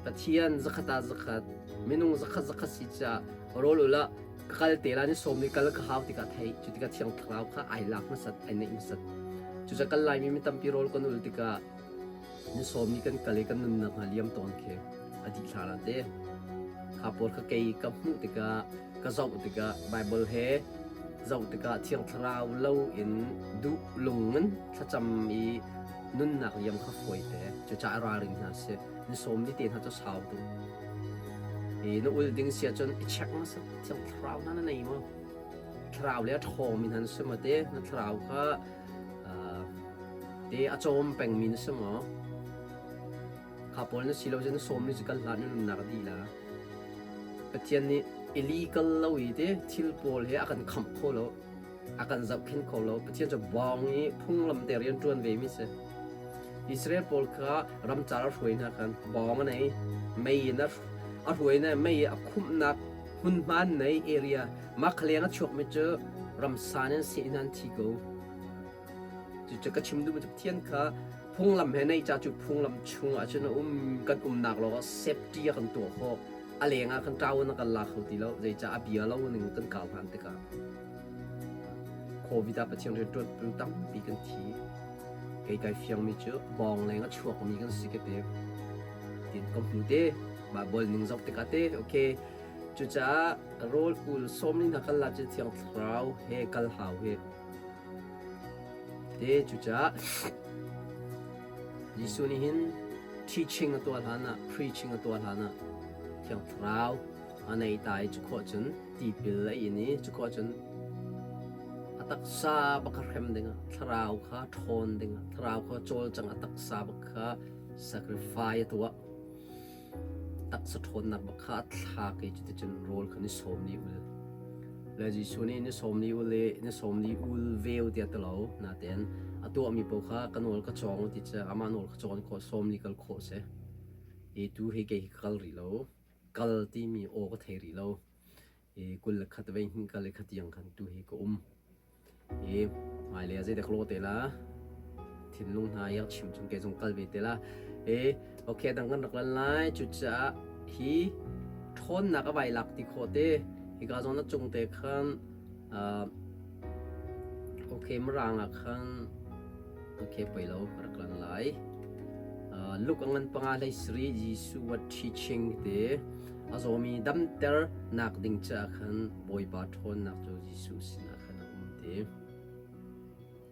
Pathian zakhat ah zakhat minung zakhat zakhat si caah rawl ul ah ka kal te la ni sawm ni kal ka hau tikah thei cu tikah thiang thlarau kha ai lak hmasat ai neih hmasat cuca kal laimi mi tampi rawl kan ul tikah Ni sawm ni kan kal i kan nunnak hna liam tawn khi a dih hlan ah te kha pawl kha kei ka hmuh tikah ka zoh tikah Baibal he zoh tikah Thiang Thlarau lo in duh lung in thlacam i nunnak liam kha fawi te cucaah ralring hna si ni sawm ni te hna cu sau tuk i na ul ding si ahcun i check hmasa Thiang Thlarau hna na nei maw Thlarau le a ṭhawngmi hna na si maw te na thlarau kha Te a cawm pengmi na si maw? Kha pawl na si lo cun na sawm ni cu kal hlah na nunnak a dih la. Pathian nih illegal lo i te thil pawl he a kan khamh kho lo, a kan zohkhenh kho lo. Pathian cu bawng i phunglam te rian ṭuan ve mi si. Israel pawl kha ramcar a hruai hna khan bawng a nei, mei in a hruai hna, mei a khumhnak hmunhma an nei area. Mah kha leng a chuakmi cu ramsa nih an seh in an thi ko. Cucu ka chim duhmi cu Pathian kha phunglam he neih ca cu phunglam chungah cun a um kan umnak lawngah safety a kan tuah khawh. A leng ah khan ṭau in a kan la kho ti lo. Zeicah a bia lo ning kan kal hlan tikah COVID ah Pathian rianṭuan tu tampi kan thi. Kei kai fiangmi cu bawng leng a chuakmi kan si ka ti. Tin ka hmu te, Bible ning zoh tikah te, okay. Cucaah rawl ul sawm ni hna kal la cu Thiang Thlarau he kal hau hi. Te cucaah Jesuh nih hin teaching a tuah hlan ah, preaching a tuah hlan ah Thiang Thlarau a nei ta i cu khawh cun tipil a in i cu khawh cun a taksa bak hrem dingah thlarau kha ṭhawn dingah thlarau kha cawlcang a taksa bak kha sacrifice a tuah. Taksa ṭhawnnak bak kha a thlak i cuticun rawl kha ni sawm li ul. Le Jesuh nih ni sawm li ul i ni sawm li ul veu tiah ti lo natein a tuahmi paoh kha ka nawl ka cawng ti cu amah nawl kha cawn khawh sawm li kal khawh si. I tu hi kei hi ka kal rih lo. Kal timi aw ka thei rih lo. I 21 vei hnih kal i khatiang khan tu hi ka um. Hi hmailei ah zeidah ka lawh te la? Thinlung hna i a chim chung kei zong kal ve te la. E, okay, dang kan rak lan lai. Cucaah hi ṭhawnnak a vai lak ti khawh te. Hika zawn a cung te khan uh, okay, mirang ah khan okay, poi lo ka rak lan lai. Uh, Luke a ngan panga hlei sri Jesuh what teaching te a zawmi damter nak ding caah khan Bawipa ṭhawnnak cu Jesuh sinah khan a um ti.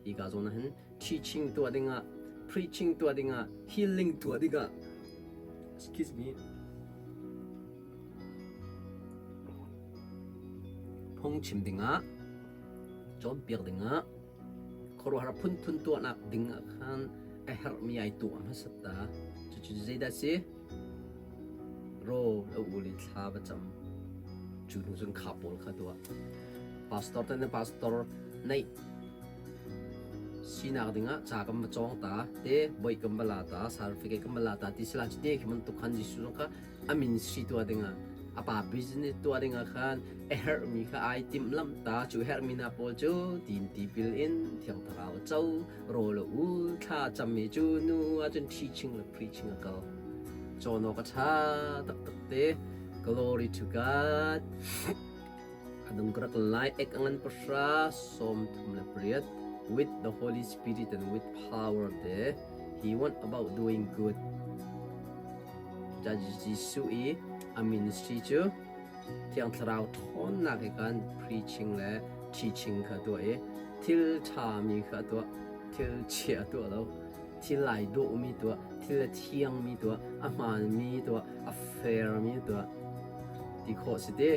Hika zawn ah hin teaching tuah dingah, preaching tuah dingah, healing tuah dingah, excuse me, phungchim dingah, cawnpiak dingah, khuaruahhar phunphun tuahnak dingah khan a herhmi ai tuah hmasat ta. Cucu zeidah si? Rawl a ul i thla va cam. Cu hnu cun kha pawl kha tuah. Pastor te na pastor neih sinak dingah ca kan va cawng ta te boi kan va la ta certificate kan va la ta ti sila cu te khi bantuk khan Jesuh zong kha a ministry tuah dingah a pa business tuah dingah khan a herhmi kha ai timhlamh ta cu herhmi hna pawl cu tin tipil in thiang thlarau a co rawl a ul thla a cam i cu nu ahcun teaching le preaching a kal cawn awk a ṭha taktak te glory to God a dung ka rak lai ek a ngan pahra sawm thum le pariat with the Holy Spirit and with power te he went about doing good. Cucaah Jesuh i a ministry cu Thiang Thlarau ṭhawnnak he khan preaching le teaching kha a tuah i thil ṭhami kha a tuah, thil chia a tuah lo. Thil ai dawhmi tuah, thil a thiangmi tuah, a hmaanmi tuah, a fairmi tuah ti khawh si te.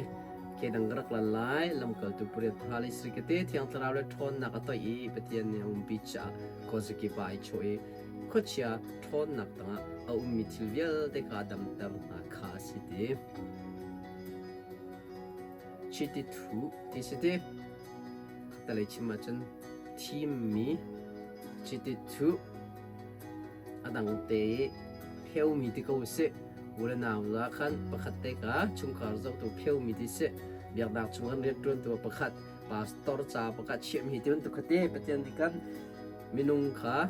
Ke dang ka rak lan lai, lamkaltu pariat pahra le sarih te Thiang Thlarau le ṭhawnnak a toih i Pathian nih a umpi caah khuazakip ah ai chawh i khuachia ṭhawnnak tangah a ummi thil vialte kha a damter hna kha a si ti. Chiti thuh ti si ti. Khattelei chim ahcun thimmi chiti thuh a dang te i pheumi ti ko usih. U le nau la khan pakhat te ka chungkhar zohtu pheumi ti si. Biaknak chung kan rianṭuantu pakhat, pastor ca pakhat chiahmi ti bantuk kha te Pathian nih kan minung kha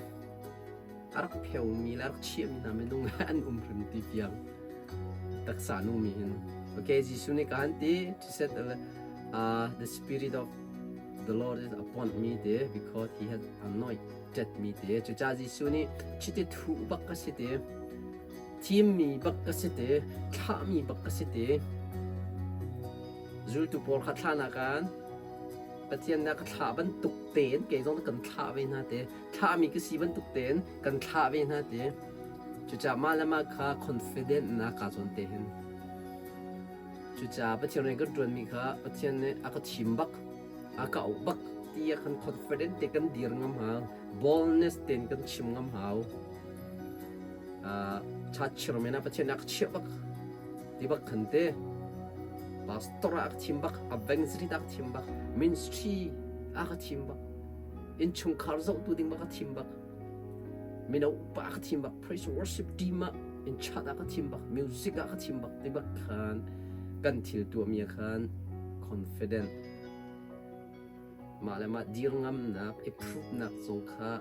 a rak pheumi le a rak chiahmi hna minung an um hrim ti fiang taksa nungmi hin. Okay, Jesuh nih ka han ti, he said, the spirit of the Lord is upon me te because he has anointed me te. Cucaah Jesuh nih chiti thuh bak ka si te, thimmi bak ka si te, thlahmi bak ka si te. Zultu pawl kha thlahnak an Pathian nih a ka thlah bantuk tein kei zong kan thlah ve hna te. Thlahmi ka si bantuk tein kan thlah ve hna te. Cucaah mah le mah kha confident na kaa cawn te hin. Cucaah Pathian rian kan ṭuanmi kha Pathian nih a ka thim bak, a ka auh bak ti ah khan confident te kan dir ngam hau, boldness tein kan chim ngam hau. Church men ah Pathian nih a ka chiah bak ti bak khan te. Pastor ah a ka thim bak, evangelist ah a ka thim bak, ministry ah a ka thim bak, innchungkhar zohtu ding bak a thim bak. Mino upa a ka thim bak, praise worship team ah in chat ah ka thim bak, music ah ka thim bak ti bak khan kan thil tuahmi ah khan confident mah le mah dir ngamnak i prove nak zong kha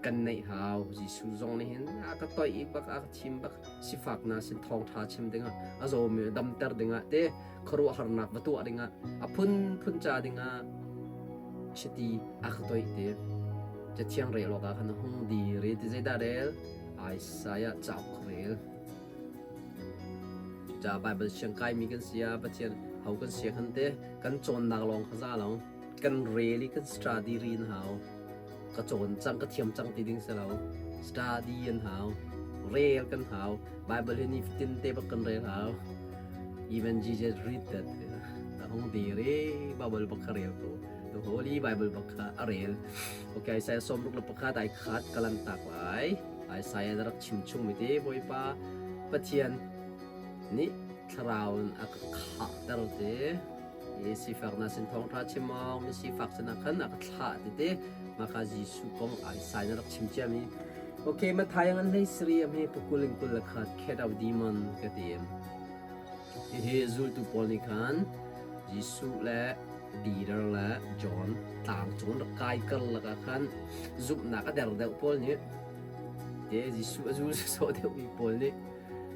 kan neih hau. Jesuh zong nih hin a ka toih i bak a ka thim bak sifak na sin thawngṭha chim dingah a zawmi damter dingah te khuaruahharnak va tuah dingah a phunphun ca dingah chiti a ka toih te Cathiang rel awkah khan a hung dir i ti zeidah rel? Isaiah cauk rel. Cucaah Baibal siang kaimi kan si ah Pathian ho kan si khan te kan cawnnak lawng kha za lo. Kan rel i kan study rin hau. Ka cawn cang, ka thiam cang ti ding si lo. Study an hau. Rel kan hau. Bible hi nifatin te bak kan rel hau. Even Jesus read that. A hung dir i Bible bak kha rel ko. The Holy Bible bak kha a rel. Okay, Isaiah 61 ai khat ka lan tak lai. Isaiah na rak chim chung mi te Bawipa Pathian nih thlarau in a ka khahter te. I sifak na sin thawngṭha chim awk, mi sifak sinah khan a ka thlah ti te. Maka Jesuh kong Isaiah na rak chim cia mi. Okay, Matthai an hlei sari am hi pakul in kul le khat cast out demon ka ti. Hihi zultu pawl nih khan Jesuh le Peter le John tlang cung rak kai karlak ah khan zumhnak a der deuh pawl nih te Jesuh a zul sawsawh deuhmi pawl nih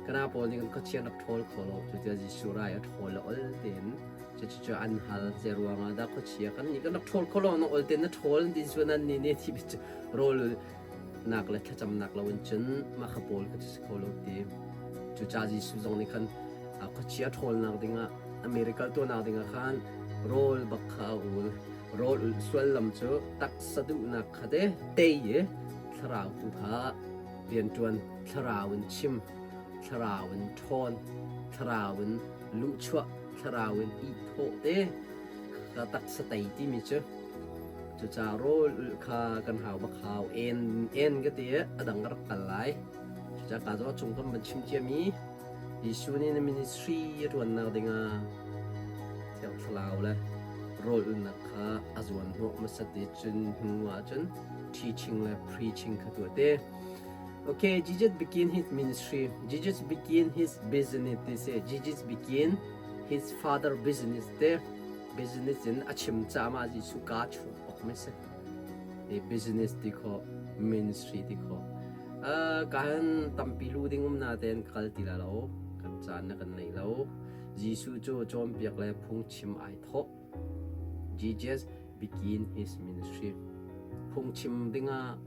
kana pawl nih kan khuachia rak ṭhawl kho lo cutiah Jesuh rai a ṭhawl le ol tein cucu an hal zei ruangah dah khuachia kan nih kan rak ṭhawl kho lo na ol tein na ṭhawl ti cu nan nih nih thi rawl nak le thlacamnak lo in cun mah kha pawl kha cu si kho lo ti. Cucaah Jesuh zong nih khan khuachia ṭhawlnak dingah America tuahnak dingah khan rawl bak kha a ul. Rawl ulh suallam cu taksa duhnak kha te tei i thlarau tu kha rianṭuan, thlarau in chim, thlarau in ṭhawn, thlarau in luhchuah, thlarau in i thawh te kha taksa tei timi cu Cucaah rawl ulh kha kan hau bak hau. En en ka ti i a dang ka rak kal lai. Cucaah ka zaw chung kan van chim ciami Jesuh nih na ministry a ṭuannak dingah Thiang Thlarau le rawl ulhnak kha a zuan hnawh hmasat i cun hnu ahcun teaching le preaching kha tuah te. Okay, Jesus begin his ministry. Jesus begin his business ti si. Jesus begin his father business te. Business in a chim caah Jesuh kaa chuak awk mi si. Hi business ti khawh, ministry ti khawh. Kan tampi lu ding um na tein kal ti la lo. Kan caan na kan nei lo. Jesuh cu cawnpiak le phungchim ai thawh. Jesus begin his ministry. Phungchim dingah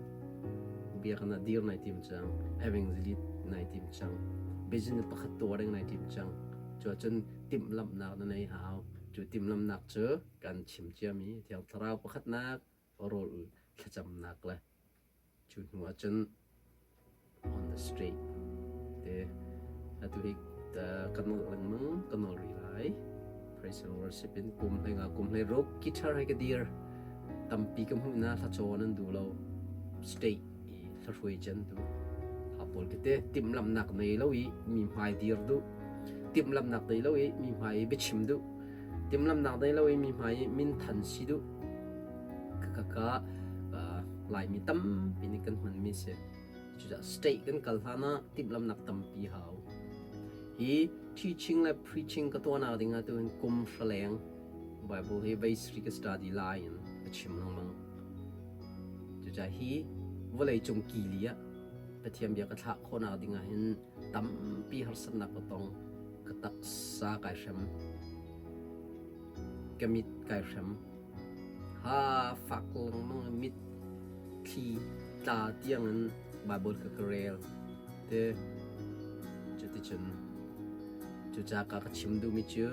biakinn ah dir nai tim cang. Evangelist nai tim cang. Business pakhat tuah ding nai tim cang. Cu ahcun timhlamhnak na nei hau. Cu timhlamhnak cu kan chim ciami Thiang Thlarau pakhatnak rawl thlacamnak le cu hnu ahcun on the street te atu hi ka nolh lengmang ka nol rih lai. Praise and worship in kum hlei nga kum hlei ruk guitar he ka dir. Tampi ka hmuh na hla cawn an duh lo. State i hlahruai can duh. Ha pawl tete timhlamhnak nei lo i mi hmai dir duh. Timhlamhnak nei lo i mi hmai i biachim duh. Timhlamhnak nei lo i mi hmai i minthan si duh. Ka ka Laimi tampi nih kan hmanmi si. Cucaah state kan kal hlan ah timhlamhnak tampi hau. Hi teaching le preaching ka tuahnak ding ah tuhin kum hra leng Bible hi vei sri ka study lai in ka chim lengmang. Cucaah hi vawlei cung kili ah Pathian bia ka thlah khawhnak ding ah hin tampi harsatnak ka tong. Ka taksa kai hrem. Ka mit kai hrem. Ha fak lengmang mit thli tla tiang in Bible ka ka rel. Te cuticun cucaah ka chim duhmi cu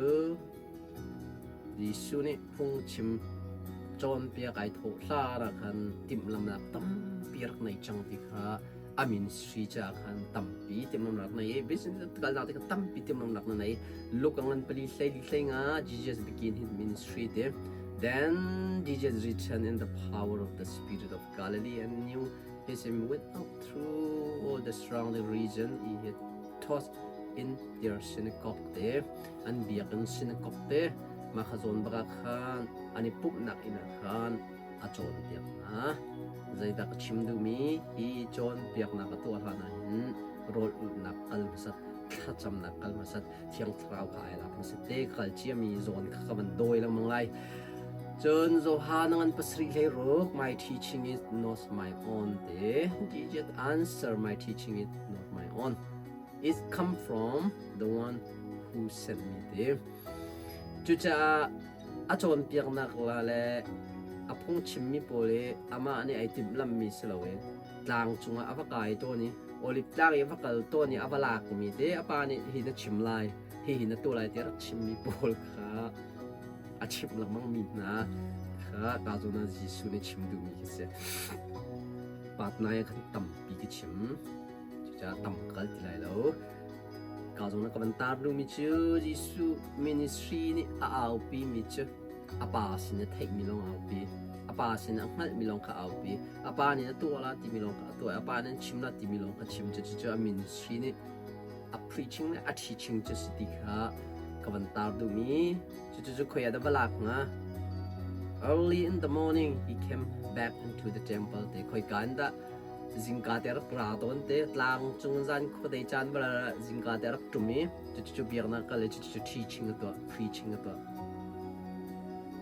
Jesuh nih phungchim cawnpiak ai thawh hlan ah khan timhlamhnak tampi rak nei cang ti kha a ministry caah khan tampi timhlamhnak nei i business kalnak ti kha tampi timhlamhnak na nei. Luke a ngan pali hleili hlei nga Jesus begin his ministry ti. Then Jesus returned in the power of the Spirit of Galilee and knew his him went out through all the surrounding region he had taught in their synagogue te. An biakinn synagogue te mah kha zawn bak ah khan an i pumhnak inn ah khan a cawnpiak hna. Zeidah ka chim duhmi hi cawnpiaknak a tuah hlan ah hin rawl ulhnak kal hmasat, thlacamnak kal hmasat, Thiang Thlarau kha ai lak hmasat te ka kal ciami zawn kha ka van dawi lengmang lai. Cun Johan ngan pasarih hlei ruk my teaching is not my own te Jesus answer my teaching is not my own. It come from the one who sent me te. Cucaah a cawnpiaknak la le a phungchimmi pawl i amah nih ai timhlamhmi si loin tlang cungah a va kai tawn i olive tlang i a va kal tawn i a va lakmi te a pa nih hi na chim lai hihi na tuah lai tiah rak chimmi pawl kha a chimh lengmangmi hna kha ka zawn ah Jesuh nih chim duhmi khi si. Patnai ah khan tampi ka chim. Cucaah tam ka kal ti lai lo. Ka zong na ka van tar duhmi cu Jesuh ministry nih a aupi mi cu a pa sin a theihmi lawng aupi. A pa sin a hngalhmi lawng kha aupi. A pa nih a tuah la timi lawng kha a tuah. A pa nih a chim la timi lawng kha chim. Cucu a ministry nih a preaching le a teaching cu si ti kha ka van tar duhmi. Cucu khoi ah dah va lak hnga? Early in the morning he came back into the temple te khoi ka in dah Zingka te rak ra tawn te tlang cung zan khuadei caan bal ah zingka te rak ṭum i cucu biaknak kal i cucu teaching a tuah preaching a tuah.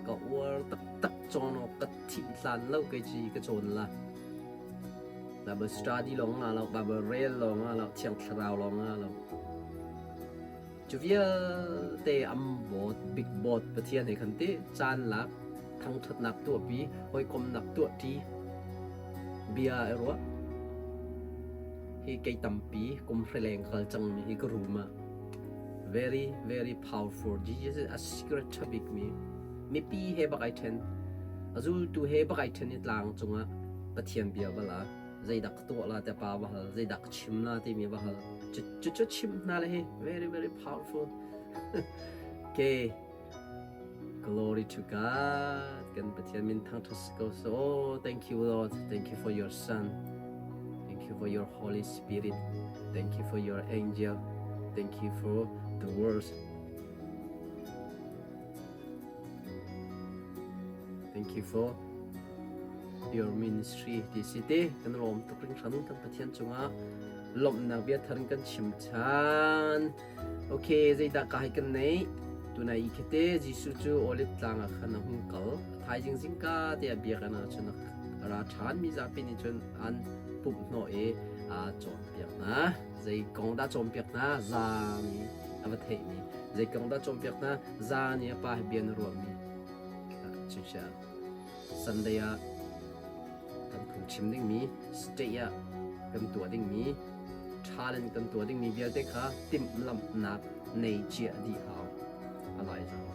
Ka uar taktak cawn awk ka thih hlan lo kei ci ka cawn la. Bible study lawng nga lo, Bible rel lawng nga lo, Thiang Thlarau lawng nga lo. Cu vialte am bawt, big bawt Pathian he khan ti caan lak thangṭhatnak tuahpi, hawikomnak tuahṭi, bia i ruah. Hi kei tampi kum hreleng kal cangmi hi ka room ah very very powerful Jesus is a secret ṭhabik mi mipi he bak ai ṭhen a zultu he bak ai ṭhen i tlang cungah Pathian bia bal ah zeidah ka tuah la te pa va hal zeidah ka chim la timi va hal cu cu chim hna le hi very very powerful okay Glory to God. Kan Pathian min thangṭhat si ko seh. Oh, thank you Lord. Thank you for your Son. Thank you for your Holy Spirit. Thank you for your angel. Thank you for the words. Thank you for your ministry ti si te kan lawm tuk hringhran kan Pathian cungah lawmhnak bia thar in kan chim ṭhan. Ok, zeidah ka hei kan neih? Tunai i khete Jesuh cu Olive tlang ah khan a hung kal. A thaizing zingka te ah biakinn ah cun a ra ṭhan. Mi zapi nih cun an pumh hnawh i aa cawnpiak hna. Zei kong dah cawnpiak hna? Zan i a va theihmi. Zei kong dah cawnpiak hna? Zan i a pa he bia na ruahmi. Cucaah Sunday ah kan phungchim dingmi, state ah kan tuah dingmi ṭha. Challenge kan tuah dingmi vialte kha timhlamhnak nei cia dih hau. A lai zau.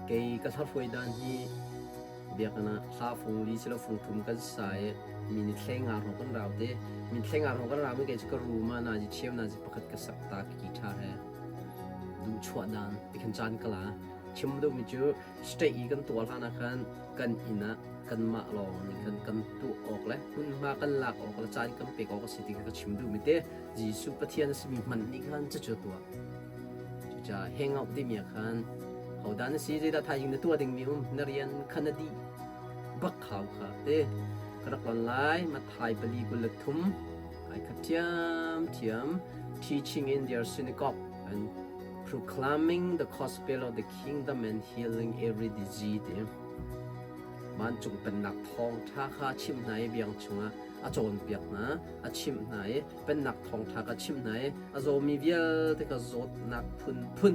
Kei ka hla dan hi biakinn ah hla fung li silo fung thum kan sa i mi ni thleng nga hrawng kan rau te. Mi thleng nga hrawng kan rau mi kei cu ka room ah nazi cheu nazi pakhat ka sak ta ki tha he duh chuah dan tikhan caan ka la. Chim duhmi cu state i kan tuah hlan ah khan kan inn ah kanmah lawng nih khan kan tuah awk le hmunhma kan lak awk le caan kan pek awk a si ti kha ka chim duhmi te Jesuh Pathian a simi hmanh nih khan cucu a tuah. Cucaah hangout timi ah khan hodah na si zeidah thaizing na tuah dingmi um na rian kha na dih bak hau kha te ka rak lon lai Matthai 4:23 ai khat ṭhiamṭhiam teaching in their synagogue and proclaiming the gospel of the kingdom and healing every disease ti vancung pennak thawngṭha kha a chimh hna i biang chungah a cawnpiak hna a chimh hna i pennak thawngṭha kha a chimh hna i a zawmi vialte kha zawtnak phunphun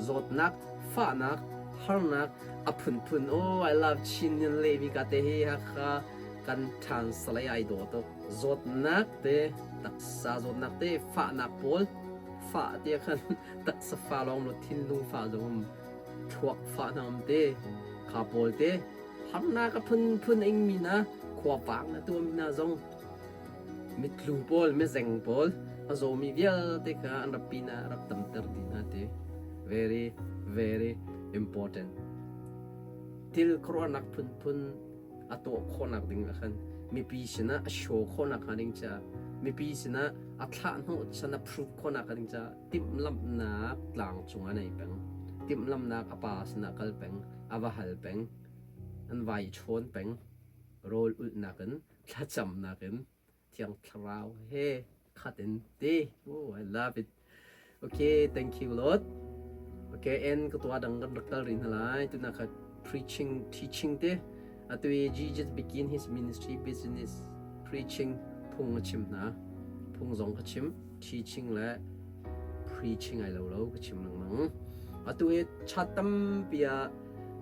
zawtnak fahnak harnak a phunphun oh I love Chin nin lehmi ka te hi Hakha kan ṭhan salai ai dawh tuk zawtnak te taksa zawtnak te fahnak pawl fah te khan taksa fa lawng lo thinlung fa zong um thluak fah hna um te kha pawl te harnak a phunphun a ingmi hna khuavang na tuahmi hna zong mitlu pawl mizeng pawl a zawmi vialte kha an rak pin ah rak tamter dih hna ti very very important thil khuaruahnak phunphun a tuah khawhnak ding ah khan mipi sinah a show khawhnak hnga ding caah mipi sinah a thlah hnawh chan a prove khawhnak hnga ding caah timhlamhnak tlang cungah nei peng timhlamhnak a pa sinah kal peng a va hal peng an vai i chawn peng rawl ulhnak in thlacamnak in Thiang Thlarau he khat in ti. Oh, I love it. Okay, thank you Lord. Okay, and ka tua dang kan rak kal rin lai. Tuna kha preaching, teaching te. Atu i Jesus begin his ministry business preaching phung a chim hna. Phung zong ka chim, teaching le preaching ai lo lo ka chim lengmang. Atu i chat tampi ah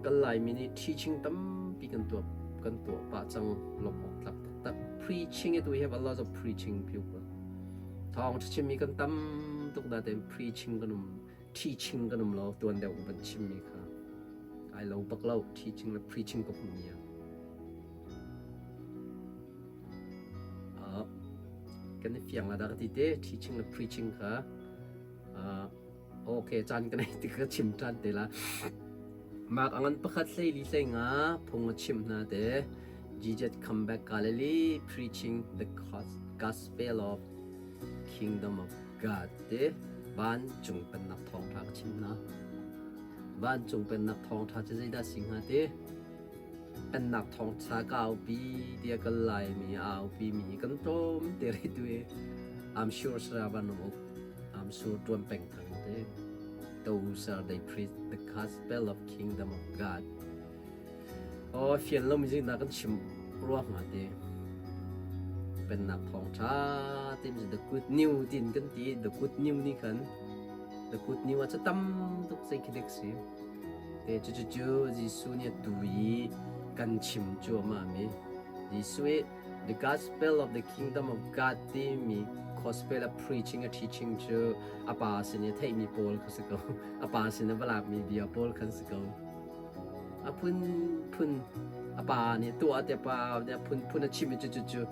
kan Laimi nih teaching tampi kan tuah kan tuah pah cang lawmh awk tlak taktak preaching it we have a lot of preaching people thawng chimmi kan tam tuk da ten preaching kan um teaching kan um lo tuan deuh kan chimmi kha ai lo bak lo teaching le preaching ka hmu mi a kan i fiang la da ka ti te teaching le preaching kha Okay, caan ka nei ti ka chim ṭhan te la. Mark a ngan pakhat hlei li hlei nga phung a chimh hna te. Jesus come back Galilee preaching the gospel of kingdom of God te vancung pennak thawngṭha ka chim hna. Vancung pennak thawngṭha cu zeidah si hnga te? Pennak thawngṭha ka aupi tiah kan Laimi a aupi mi kan tlawm te rih tu i I'm sure sara van um uk I'm sure ṭuan peng thang te. Those are they preach the gospel of kingdom of God. Oh, fian lo mi na kan chim rua hnga te. Pennak thawngṭha ti mi the good new tin kan ti the good new ni khan the good new a tam tuk sei khi dek si. Te cucu Jesuh nih tu i kan chim cuahmah mi Jesuh i the gospel of the kingdom of God timi gospel a preaching a teaching cu a pa sin i theihmi pawl kha si ko. A pa sin a va lakmi bia pawl khan si ko. A phunphun a pa nih tuah te pa nih a phunphun a chim i cucu cu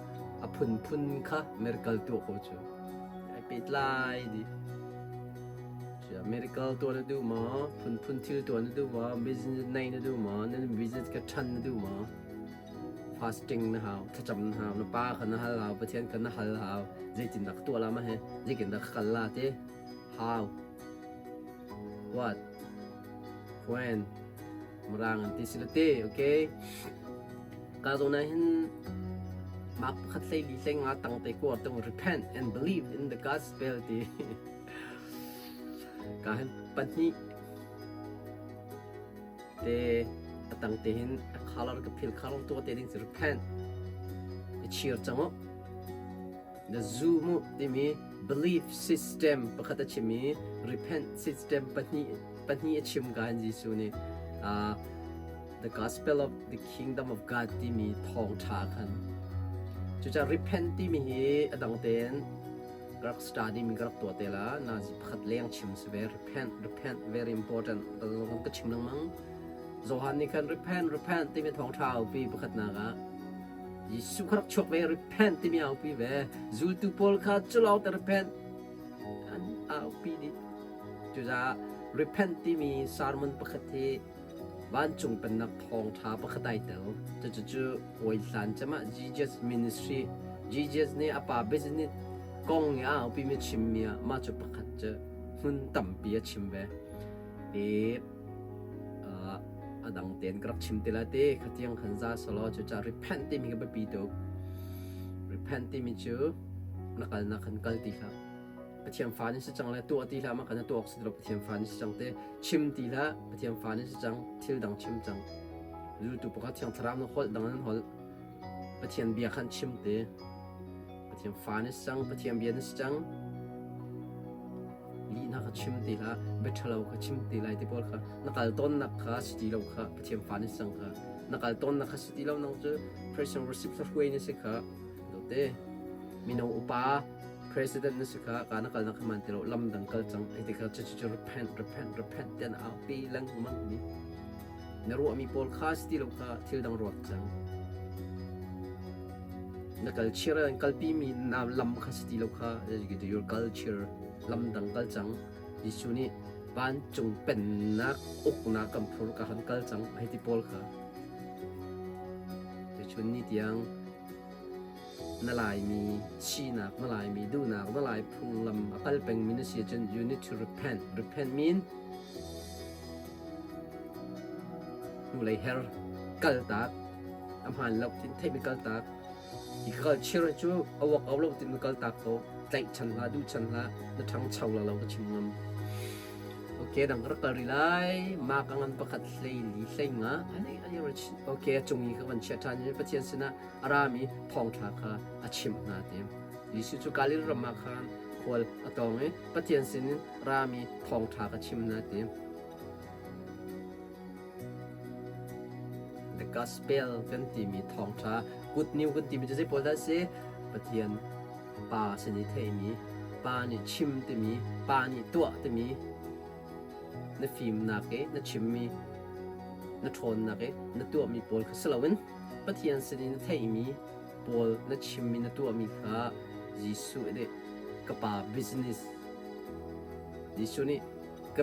a phunphun kha miracle tuah ko cu. Ai pehtlai dih. Miracle tuah na duh maw? Phunphun thil tuah na duh maw? Business nei na duh maw? Na business ka ṭhan na duh maw? Fasting na hau, thlacam na hau, na pa kha na hal hau, Pathian kha na hal hau. Zeitindah ka tuah la ma he? Zeitindah ka kal la ti? How? What? When? Mirang an ti si le te, okay? Ka zawn ah hin mak pakhat hlei li hlei nga tang te kuar tung repent and believe in the gospel ti. Ka hin pahnih te a tang te hin a color ka phil color tu te ding si repent i chir cang u the zoom u timi belief system pakhat a chim i repent system pahnih pahnih a chim ka hin Jesuh nih the gospel of the kingdom of God timi thawngṭha khan. Cucaah repent timi hi a dang tein ka rak study mi ka rak tuah te la. Nazi pakhat leng chim si ve. Repent, repent, very important. Ka chim lengmang. Johan nih khan repent, repent timi thawngṭha aupi pakhatnak ah Jesuh kha rak chuak ve, repent timi aupi ve. Zultu pawl kha cu lawng te repent an aupi dih. Cucaah repent timi sermon pakhat hi vancung pennak thawngṭha pakhat ai tel. Cucu hawi hlan cem ah Jesus ministry, Jesus nih a pa business kong i a aupimi chimmi ah mah cu pakhat cu hmun tampi a chim ve. I a dang tein ka rak chim te lai te khatiang khan za selaw cucaah repent timi ka biapi tuk. Repent timi cu na kalnak khan kal ti hlah. Pathian fa na si cang le tuah ti hlah mah kha na tuah awk si ti lo Pathian fa na si cang te chim ti hlah Pathian fa na si cang thil dang chim cang zultu pakhat Thiang Thlarau na holh dang nan holh Pathian bia khan chim te Pathian fa na si cang Pathian bia na si cang lihna kha chim ti hlah bia ṭhalo kha chim ti lai ti pawl kha na kal tawnnak kha si ti lo kha Pathian fa na si cang kha na kal tawnnak kha si ti lo nang cu Christian worship hruai na si kha te mino upa President na si kha ka na kalnak kha man ti lo lam dang kal cang hei ti kha cu cu repent repent repent tian au pi lengmang mi na ruahmi pawl kha si ti lo kha thil dang ruat cang na culture an kalpi mi na lam kha si ti lo kha your culture lam dang kal cang Jesuh nih vancung pennak uknak kan phur ka han kal cang hei ti pawl kha chun ni tiang Na Laimi sinak, na Laimi duhnak, na Lai phunglam a kal pengmi na si ahcun you need to repent. Repent mean hnulei her, kaltak, a hmaan lo tin theihmi kaltak. Hi culture cu a work out lo tin na kaltak ko. Tlaihchan hlah, duhchan hlah, na ṭhangcho la lo ka chim ngam. Okay, dang ka rak kal rih lai. Mark a ngan pakhat hlei li hlei nga. Okay, a cung i ka van chiah ṭhan i Pathian sinah a rami thawngṭha kha a chimh hna ti. Jesuh cu Galil ram ah khan khual a tawng i Pathian sinin rami thawngṭha kha chim hna ti. The Gospel kan timi thawngṭha, good news kan timi cu zei pawl dah a si? Pathian Pa sin i theimi, Pa nih chim timi, Pa nih tuah timi, na fimnak i na chimmi, na ṭhawnnak i na tuahmi pawl kha si loin Pathian sinin na theihmi pawl na chimmi na tuahmi kha Jesuh nih ka pa business Jesuh nih ka,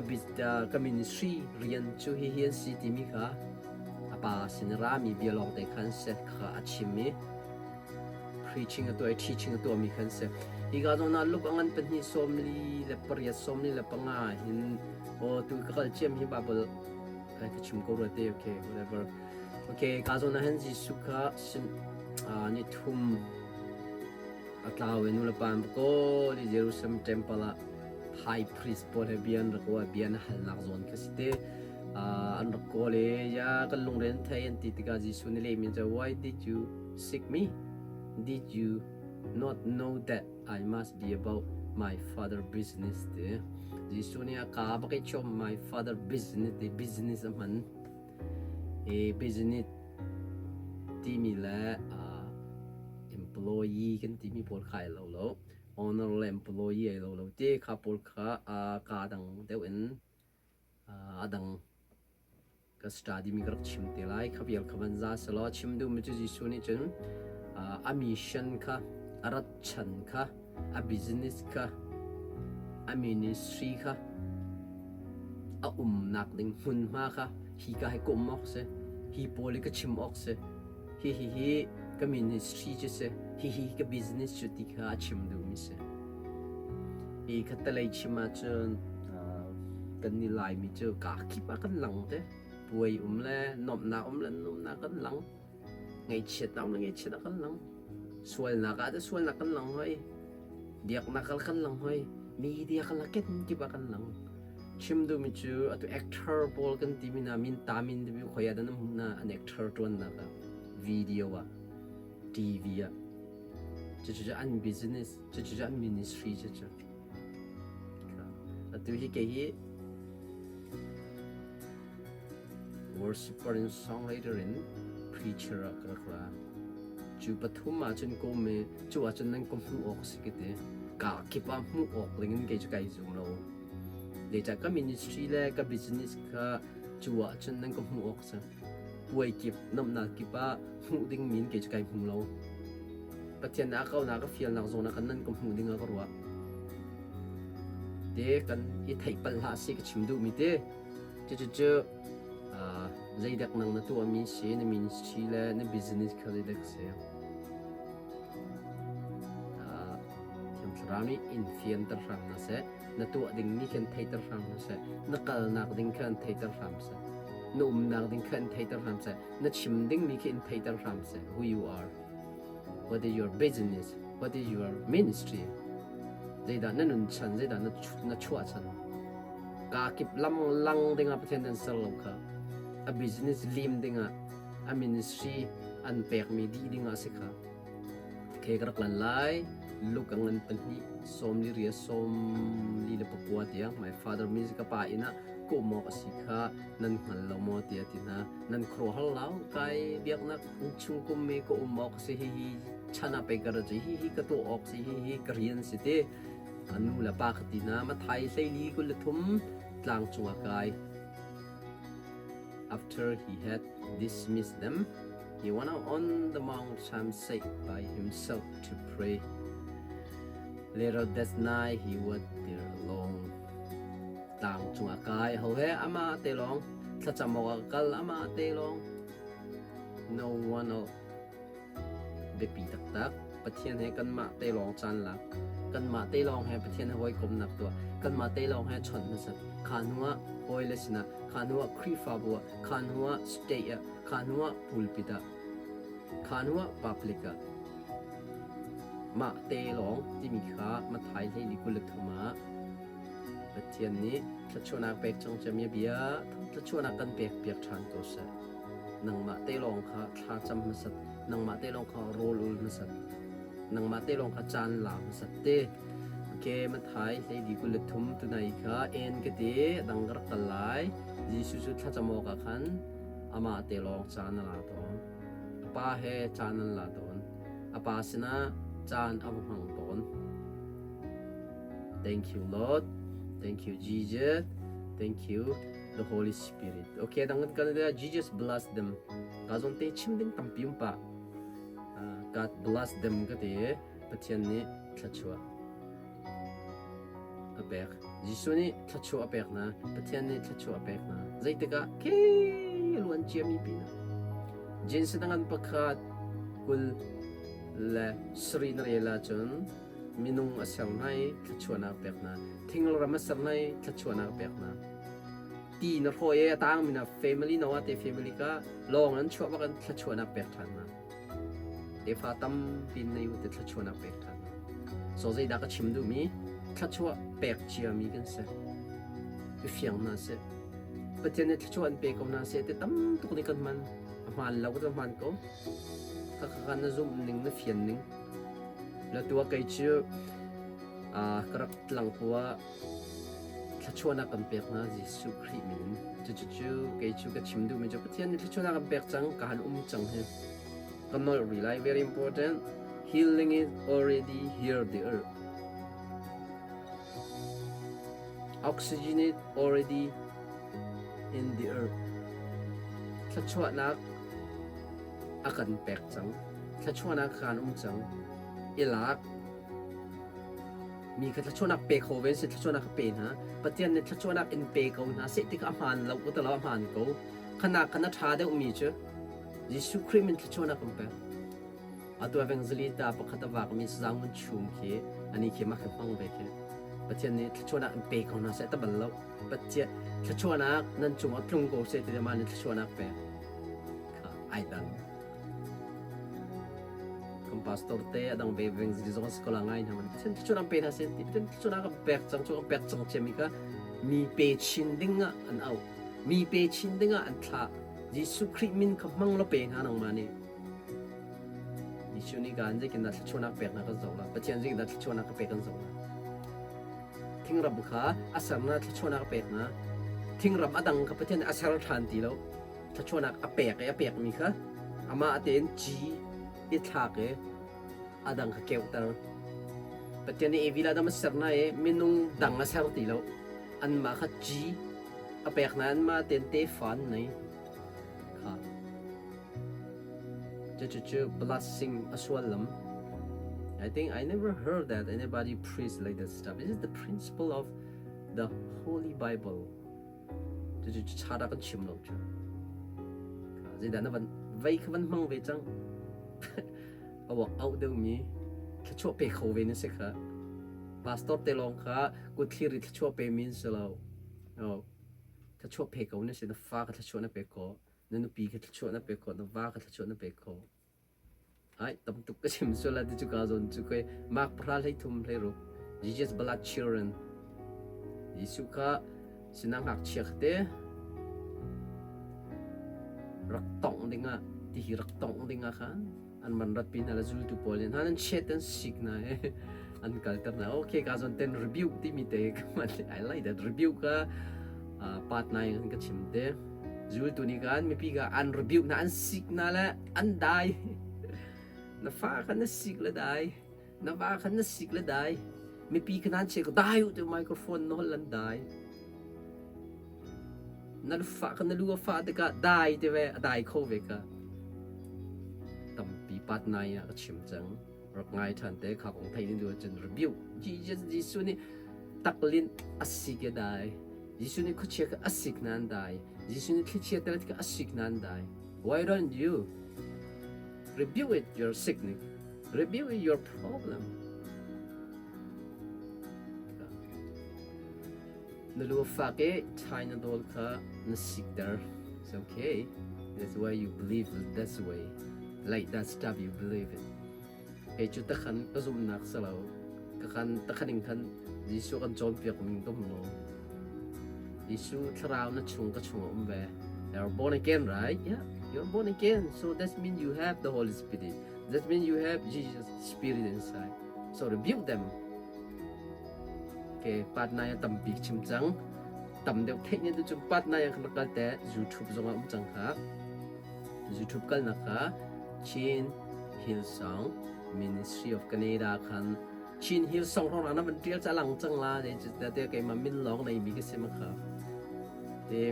ka ministry rian cu hihi an si timi kha a pa sin rami bia lawngte khan si kha a chim i preaching a tuah i teaching a tuahmi khan si. Hi ka zawn ah Luke a ngan pahnih 48 45 hin aw tu ka kal ciam hi Bible ka chim ko rua te okay whatever okay ka zawn ah hin Jesuh kha sin ni thum a tlau i nu le pa an ko di Jerusalem temple ah high priest pawl he bia an rak wa bia na halnak zawn kha si te an rak kawl i ya kan lungre an thei an ti tikah Jesuh nih lehmi cu why did you seek me did you not know that I must be about my father business ti Jesuh nih a ka bak i chom my father business ti business a hman i business timi le employee kan timi pawl kha ai lo lo owner le employee ai lo lo ti kha pawl kha ka dang deuh in a dang ka study mi ka rak chim te lai kha vial kha van za selaw chim duh mi cu Jesuh nih cun a mission kha a rat chan kha a business kha a ministry kha a umnak ding hmunhma kha hi ka hi ka um awk si hi pawl hi ka chim awk si hi hi hi ka ministry cu si hi hi ka business cu ti kha a chim duhmi si hi khattelei chim ahcun kan ni Laimi cu kaa kip ah kan lang te puai um le nuamhnak um le nuamhnak kan lang ngaihchiatnak um le ngaihchiatnak kan lang sualnak ah teh sualnak kan lang hoi biaknak ah kan lang hoi media kan lang kenkip ah kan lang chim duhmi cu atu actor pawl kan timi hna min ta min timi khoi ah dah na hmuh hna an actor ṭuannak ah video ah TV ah cucu cu an business cucu cu an ministry cucu atu hi kei hi worshipper in songwriter in preacher ah ka rak ra. Cu pathum ahcun ka um i cu ahcun nan ka hmuh awk a si ka ti. Kaa kip ah hmuh awk dingin kei cu kai zum lo. Zeicah ka ministry le ka business kha cu ahcun nan ka hmuh awk a si. Puai kip, nuamhnak kip ah hmuh ding min kei cu kai hmu lo. Pathian nih a kaunak a fialnak zawn ah khan nan ka hmuh ding ah ka ruah. Te kan i theih palh hlah sih ka chim duhmi te. Cucu zeidek nang na tuahmi si, na ministry le na business kha zeidek si. Thiang Thlarau nih in fianter hram hna seh, na tuah dingmi khan theiter hram hna seh, na kalnak ding khan theiter hram seh, na umnak ding khan theiter hram seh, na chim dingmi khi in theiter hram seh, who you are, what is your business, what is your ministry, zeidah na nun chan, zeidah na chuah chan. Kaa kip lam lang dingah Pathian nan ser lo kha. A business lim dingah, a ministry an pekmi dih dingah a si kha. Ke ka rak lan lai. Luke a ngan pahnih sawm li ria sawm li le pakua tiang my father means ka pa inn ah kawm awk a si kha nan hngal lo maw tiah ti hna. Nan khuaruahhar lau kai biaknak chung kum mi ka um awk a si hihi chan ah pei ka ra hi hi ka tuah awk si hi hi ka rian si ti. A nu le pa ka ti hna Mathai hleili 23 tlang cungah kai. After he had dismissed them, he went out on the Mount Samsei by himself to pray. Later that night he was there alone. Tlang cungah kai ho he amah te lawng thlacam awk ah kal amah te lawng. No one else. Biapi taktak. Pathian he kanmah te lawng caan lak. Kanmah te lawng he Pathian he hawikomhnak tuah. Kanmah te lawng he chawnh hmasat. Kha hnu ah hawile sinah, kha hnu ah Khrihfabu ah, kha hnu ah state ah, kha hnu ah pulpit ah, kha hnu ah public ah. Mah te lawng timi kha Matthai hleili 23 ah Pathian nih thluachuahnak pek cang ciami bia thluachuahnak kan pek piak ṭhan ko seh. Nangmah te lawng kha thla cam hmasat, nangmah te lawng kha rawl ul hmasat, nangmah te lawng kha caan la hmasat te. Ke Mathai hleili 23 tunai kha en ka ti dang ka rak kal lai. Jesuh cu thlacam awkah khan amah te lawng caan a la tawn. A pa he caan an la tawn. A pa sinah caan a va hmang tawn. Thank you Lord. Thank you Jesus. Thank you the Holy Spirit. Okay, dang kan kan Jesus bless them. Ka zon te chim ding tampi um pa. God bless them ka te Pathian nih thluachuah a pek. Jesuh nih thluachuah a pek na. Pathian nih thluachuah a pek na. Zeitikah ke luan ciami pi na. Jeans dangan pakhat kul le sri na rel ahcun minung a ser hna i thluachuahnak pek hna. Thingram a ser hna i thluachuahnak pek hna. Ti na hrawi i a tangmi na family no te family ka lawng an chuah bak in thluachuahnak pek ṭhan hna. Tefa tampi nei u te thluachuahnak pek ṭhan hna. So zeidah ka chim duhmi thluachuah pek ciami kan si. I fiang hna sih. Pathian nih thluachuah an pe ko hna seh ti tam tuk nih kan hman. A hmaan lo ka hmaan ko. Khakha na zumh ning na fian ning. La tua kei cu ka rak tlangpu ah thluachuahnak kan pek hna Jesuh Khrih min in. Cucu kei cu ka chim duhmi cu Pathian nih thluachuahnak kan pek cang, ka han um cang hi. Ka nolh rih lai, very important. Healing is already here the earth. Oxygen is already in the earth. Thluachuahnak a kan pek cang. Thluachuahnak kan um cang. I lak. Mi kha thluachuahnak pe kho ve si thluachuahnak ka pe hna. Pathian nih thluachuahnak in pe ko hna seh ti kha a hmaan lo ko lo a hmaan ko. Khana khan a ṭha deuhmi cu Jesuh Khrih min thluachuahnak kan pek. Atu evangelista pakhat a vakmi Sazang Mun Chum khi ani khi mah khi hmang ve khi. Pathian nih thluachuahnak in pe ko hna seh ta bal lo. Pathian thluachuahnak nan cungah tlung ko seh ti mah nih thluachuahnak pek. Kha ai dang. Kan pastor te a dang ve veng zong skola ngai hna man Pathian thluachuahnak pe hna seh ti Pathian thluachuahnak kan pek cang cu kan pek cang ciami kha mi pe chin ding ah an auh. Mi pe chin ding ah an thlah. Jesuh Khrih min kha hmang law pe hna nangmah nih. Jesuh nih kan zeitindah thluachuahnak peknak kan zoh la Pathian zeitindah thluachuahnak ka pek kan zoh la thingram kha a sernak thluachuahnak a pek hna thingram a dang kha Pathian nih a ser ṭhan ti lo thluachuahnak a pek i a pekmi kha amah tein ci. I thlak i a dang kha keuhter. Pathian nih Evi le Adam a ser hna i minung dang a ser ti lo. Anmah kha ci a pek hna anmah tein tefa an nei. Kha. Cucu blessing a suallam. I think I never heard that anybody preach like that stuff. This is the principle of the Holy Bible. Cucu cha kan chim lo cu. Zeidah na van vei kha van hmang ve cang. Awak auh deuhmi thluachuah pe kho ve na si kha. Pastor te lawng kha kut thlir i thluachuah pe mi si lo. No. Thluachuah pe ko na si na fa kha thluachuah na pe ko. Na nupi kha thluachuah na pe ko. Na va kha thluachuah na pe ko. Ai tam tuk ka chim sual la ti cu ka zawn cu koi Mark pahra hlei thum hlei ruk Jesus blood children Jesuh kha sinah ngakchia kha te rak tongh dingah ti hi rak tongh dingah khan an man rat pi hna le zultu pawl nih hna nan chet an sik hna i an kalter hna okay ka zawn ten rebuke timi te I like that rebuke ka part 9 kan ka chim te zultu nih khan mipi kha an rebuke hna an sik hna le an dai na fa kha na sik le dai na va kha na sik le dai mipi kha nan che ko dai u te microphone na hol an dai na fa kha na lu a fa tikah dai te ve a dai kho ve ka tampi pat nai ah ka chim cang rak ngai ṭhan te kha kong thei ni du cun rebuke Jesus Jesuh nih taklin a sik e dai Jesuh nih khuachia kha a sik nan dai Jesuh nih thlichia tel kha a sik nan dai why don't you rebuke it your sickness rebuke it your problem na lu fak i China dol kha na sikter it's okay that's why you believe that's the way like that stuff you believe it Kei cu takhan ka zumhnak si lo. Ka kan takhan in khan Jesuh kan cawnpiak ning ka hmu lo. Jesuh thlarau na chung ka chung a um ve. You're born again, right? Yeah, you're born again. So that means you have the Holy Spirit. That means you have Jesus Spirit inside. So rebuke them. Okay, part nai tampi chim cang. Tam deuh theih ne tu cu part nai kan kal te YouTube zong ah um cang kha. YouTube kalnak kha Chin Hillsong Ministry of Canada khan Chin Hillsong hrawng na van tial ca lang cang la te te keimah min lawng nei mi ka si ma kha te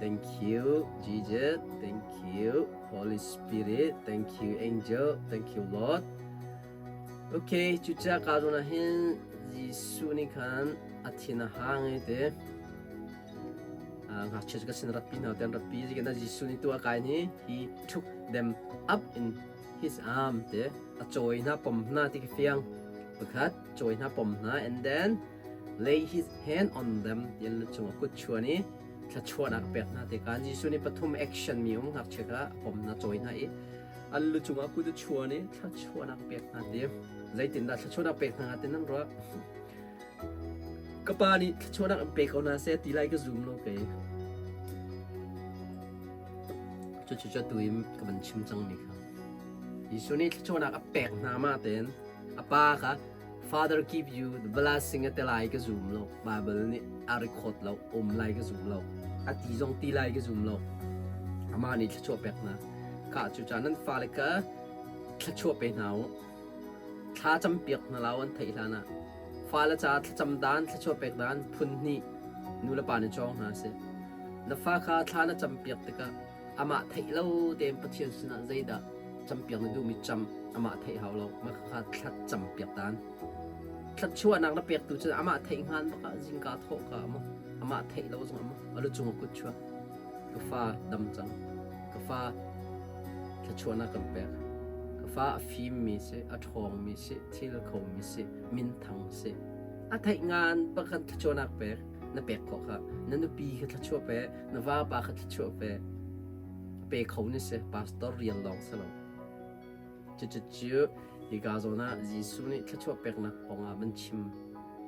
thank you Jesus thank you Holy Spirit thank you angel thank you Lord okay cuca ka zona hin Jesuh nih khan a thin a hang i te Ngakchia cu ka sin ratpi hna te an ratpi zikin ah Jesuh nih tu a kai ni he took them up in his arm te a cawi hna pom hna ti ka fiang pakhat cawi hna pom hna and then lay his hand on them ti an lu cung a kut chuan i thluachuahnak a pek hna te kan Jesuh nih pathum action mi um ngakchia kha a pom hna cawi hna i an lu cungah kut a chuan i thluachuahnak pek hna ti zeitindah thluachuahnak pek hna ti nan ruah Ka pa nih thluachuahnak in pe ko hna seh ti lai ka zum lo kei. Cucu cu atu in ka van chim cangmi kha. Jesuh nih thluachuahnak a pek hna ma tein a pa kha Father give you the blessing a ti lai ka zum lo. Bible nih a record lo, um lai ka zum lo. A ti zong ti lai ka zum lo. Amah nih thluachuah pek hna. Kha cucaah nan fale kha thluachuah pe hna u. Thla campiak hna lo an theih hlan ah fale caah thlacam dan, thluachuah pek dan phun hnih nu le pa nih cawng hna sih. Na fa kha thla na campiak tikah amah theih lo tein Pathian sinah zeidah campiak na duhmi cam amah theih hau lo. Mah kha thla campiak dan. Thluachuahnak na pek tu cu amah theih hngan bak ah zingka thawh ka maw amah theih lo zong ah maw a lu cung a kut chuah. Ka fa dam cang. Ka fa thluachuahnak kan pek. Ka fa a fimmi si, a ṭhawngmi si, thil khomi si, minthang si. A theih ngan pakhat thluachuahnak pek na pek khawh kha. Na nupi kha thluachuah pe, na vapa kha thluachuah pe. Pe kho ni si, pastor rian lawng si lo. Cucu hika zawn ah Jesuh nih thluachuah peknak kong ah van chim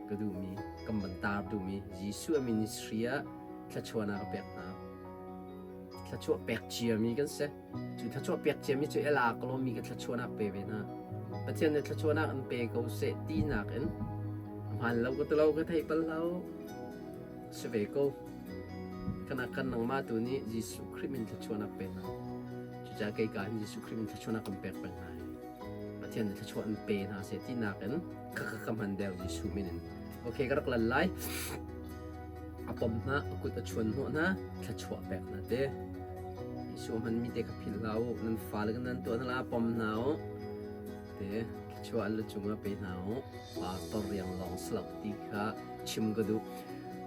ka duhmi, kan van tar duhmi Jesuh a ministry ah thluachuahnak a pek hna. Thluachuah pek ciami kan si. Cu thluachuah pek ciami cu ela kalomi ka thluachuahnak pe ve hna. Pathian nih thluachuahnak an pe ko seh tinak in hmaan lo ka tilo ka theih bal lo. Si ve ko. Kana kan nangmah tu nih Jesuh Khrih min thluachuahnak pe hna. Cucaah kei ka hin Jesuh Khrih min thluachuahnak kan pek peng hna. Pathian nih thluachuah an pe hna seh tinak in ka ka ka hman deuh Jesuh min in. Okay, ka rak lan lai. A pom hna, a kut a chuan hnawh hna, thluachuah pek hna te. Jesuh hmanmi te kha philh hlah u. Nan fale kan nan tuah hna la, pom hna u. Te, thluachuah an lu cungah pe hna u. Pastor riang lawng si lo ti kha chim ka duh.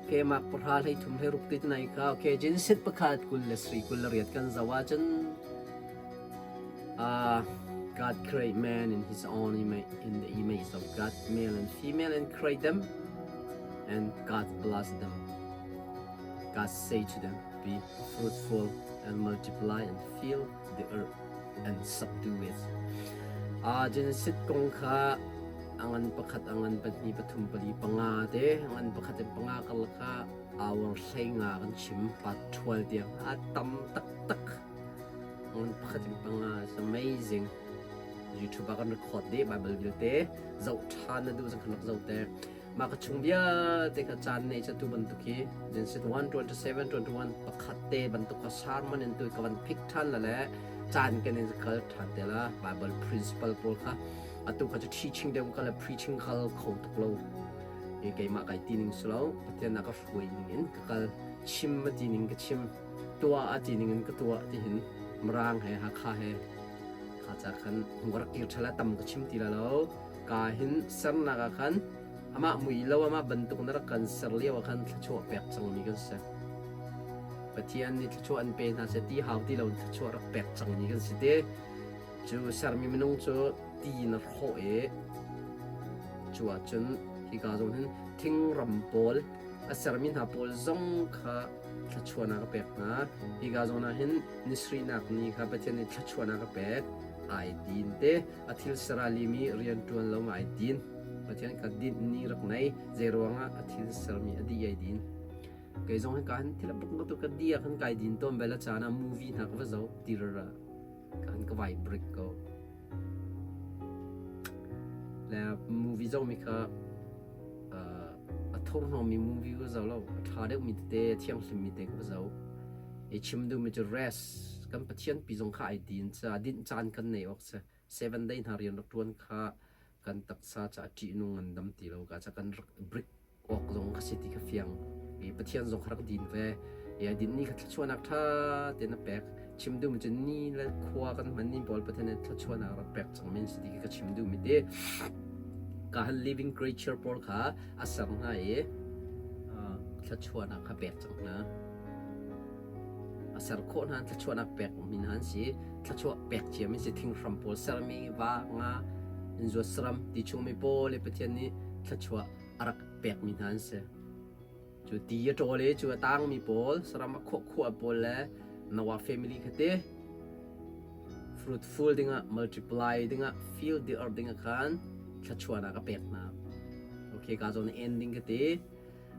Okay, mak pahra hlei thum hlei ruk ti nai kha. Okay, Genesis pakhat 23 28 kan zoh ahcun God create man in his own image, in the image of God, male and female, and create them, and God bless them. God say to them, Be fruitful and multiply and fill the earth and subdue it. Genesis kong kha angan pakhat angan pahnih pathum pali panga te angan pakhat in panga karlak kha hour hlei nga kan chim part 12 tiang a tam taktak. Ngan pakhat in panga is amazing. YouTube ah kan record dih Bible vialte zoh ṭhan na duh zong khan rak zoh te. Mah ka chung vialte kha caan nei ca tu bantuk hi Genesis 1 27 21 pakhat te bantuk kha sermon in tu ka van pick ṭhan la le caan kan in kal ṭhan te la Bible principle pawl kha atu kha cu teaching deuh ka le preaching kal kho tuk lo. I keimah kai ti ning si lo Pathian na ka hruai ning in ka kal chim ma ti ning ka chim. Tuah a ti ning in ka tuah ti hin Mirang he Hakha he kha ca khan hung ka rak kir ṭhal ah tam ka chim ti la lo. Ka hin sernak ah khan amah mui lo amah bantuk na rak kan ser lio ah khan thluachuah pek cangmi kan si. Pathian nih thluachuah an pe hna seh ti hau ti lo in thluachuah rak pek cangmi kan si te. Cu sermi minung cu ti na hrawh i cu ahcun hika zawn hin thingram pawl a sermi hna pawl zong kha thluachuahnak a pek hna. Hika zawn ah hin nisarihnak ni kha Pathian nih thluachuahnak a pek. Ai din te a thil seralimi rian ṭuan lo ai din. Pathian kha dinh ni rak nei. Zei ruangah a thil sermi a dih ai din. Kei zong hika hin thil a buk tu ka di ah khan kai din tawn bel a caan ah movie hna ka va zoh tirara ka han ka vai break ko. Le movie zohmi kha a thurhnawmmi movie ka zoh lo. A ṭha deuhmi tete, a thianghlimmi te ka zoh. I chim duhmi cu rest. Kan Pathian pi zong kha ai din ca, dinh caan kan nei awk si. Seven day hna rian rak ṭuan kha kan taksa ca ṭihnung ngandam ti lo ka ca kan rak break awk zong ka si ti kha fiang. I Pathian zong kha rak din ve. I a din ni kha thluachuahnak ṭha tein a pek. Chim duhmi cu ni le khua kan hman ni pawl Pathian nih thluachuahnak rak pek cang men si ti khi ka chim duhmi ti. Ka han living creature pawl kha a ser hna i thluachuahnak kha pek cang hna. A ser khawh hna thluachuahnak pek mi hna an si. Thluachuah pek cia mi si thinghram pawl sermi va nga in zuat saram ti chungmi pawl le Pathian nih thluachuah a rak pekmi hna an si. Cu ti a ṭawl i cu a tangmi pawl, saram a khuahkhuah pawl le Noah family kha te fruitful dingah, multiply dingah, fill the earth dingah khan thluachuahnak a pek hna. Okay, ka zawn ending ka ti.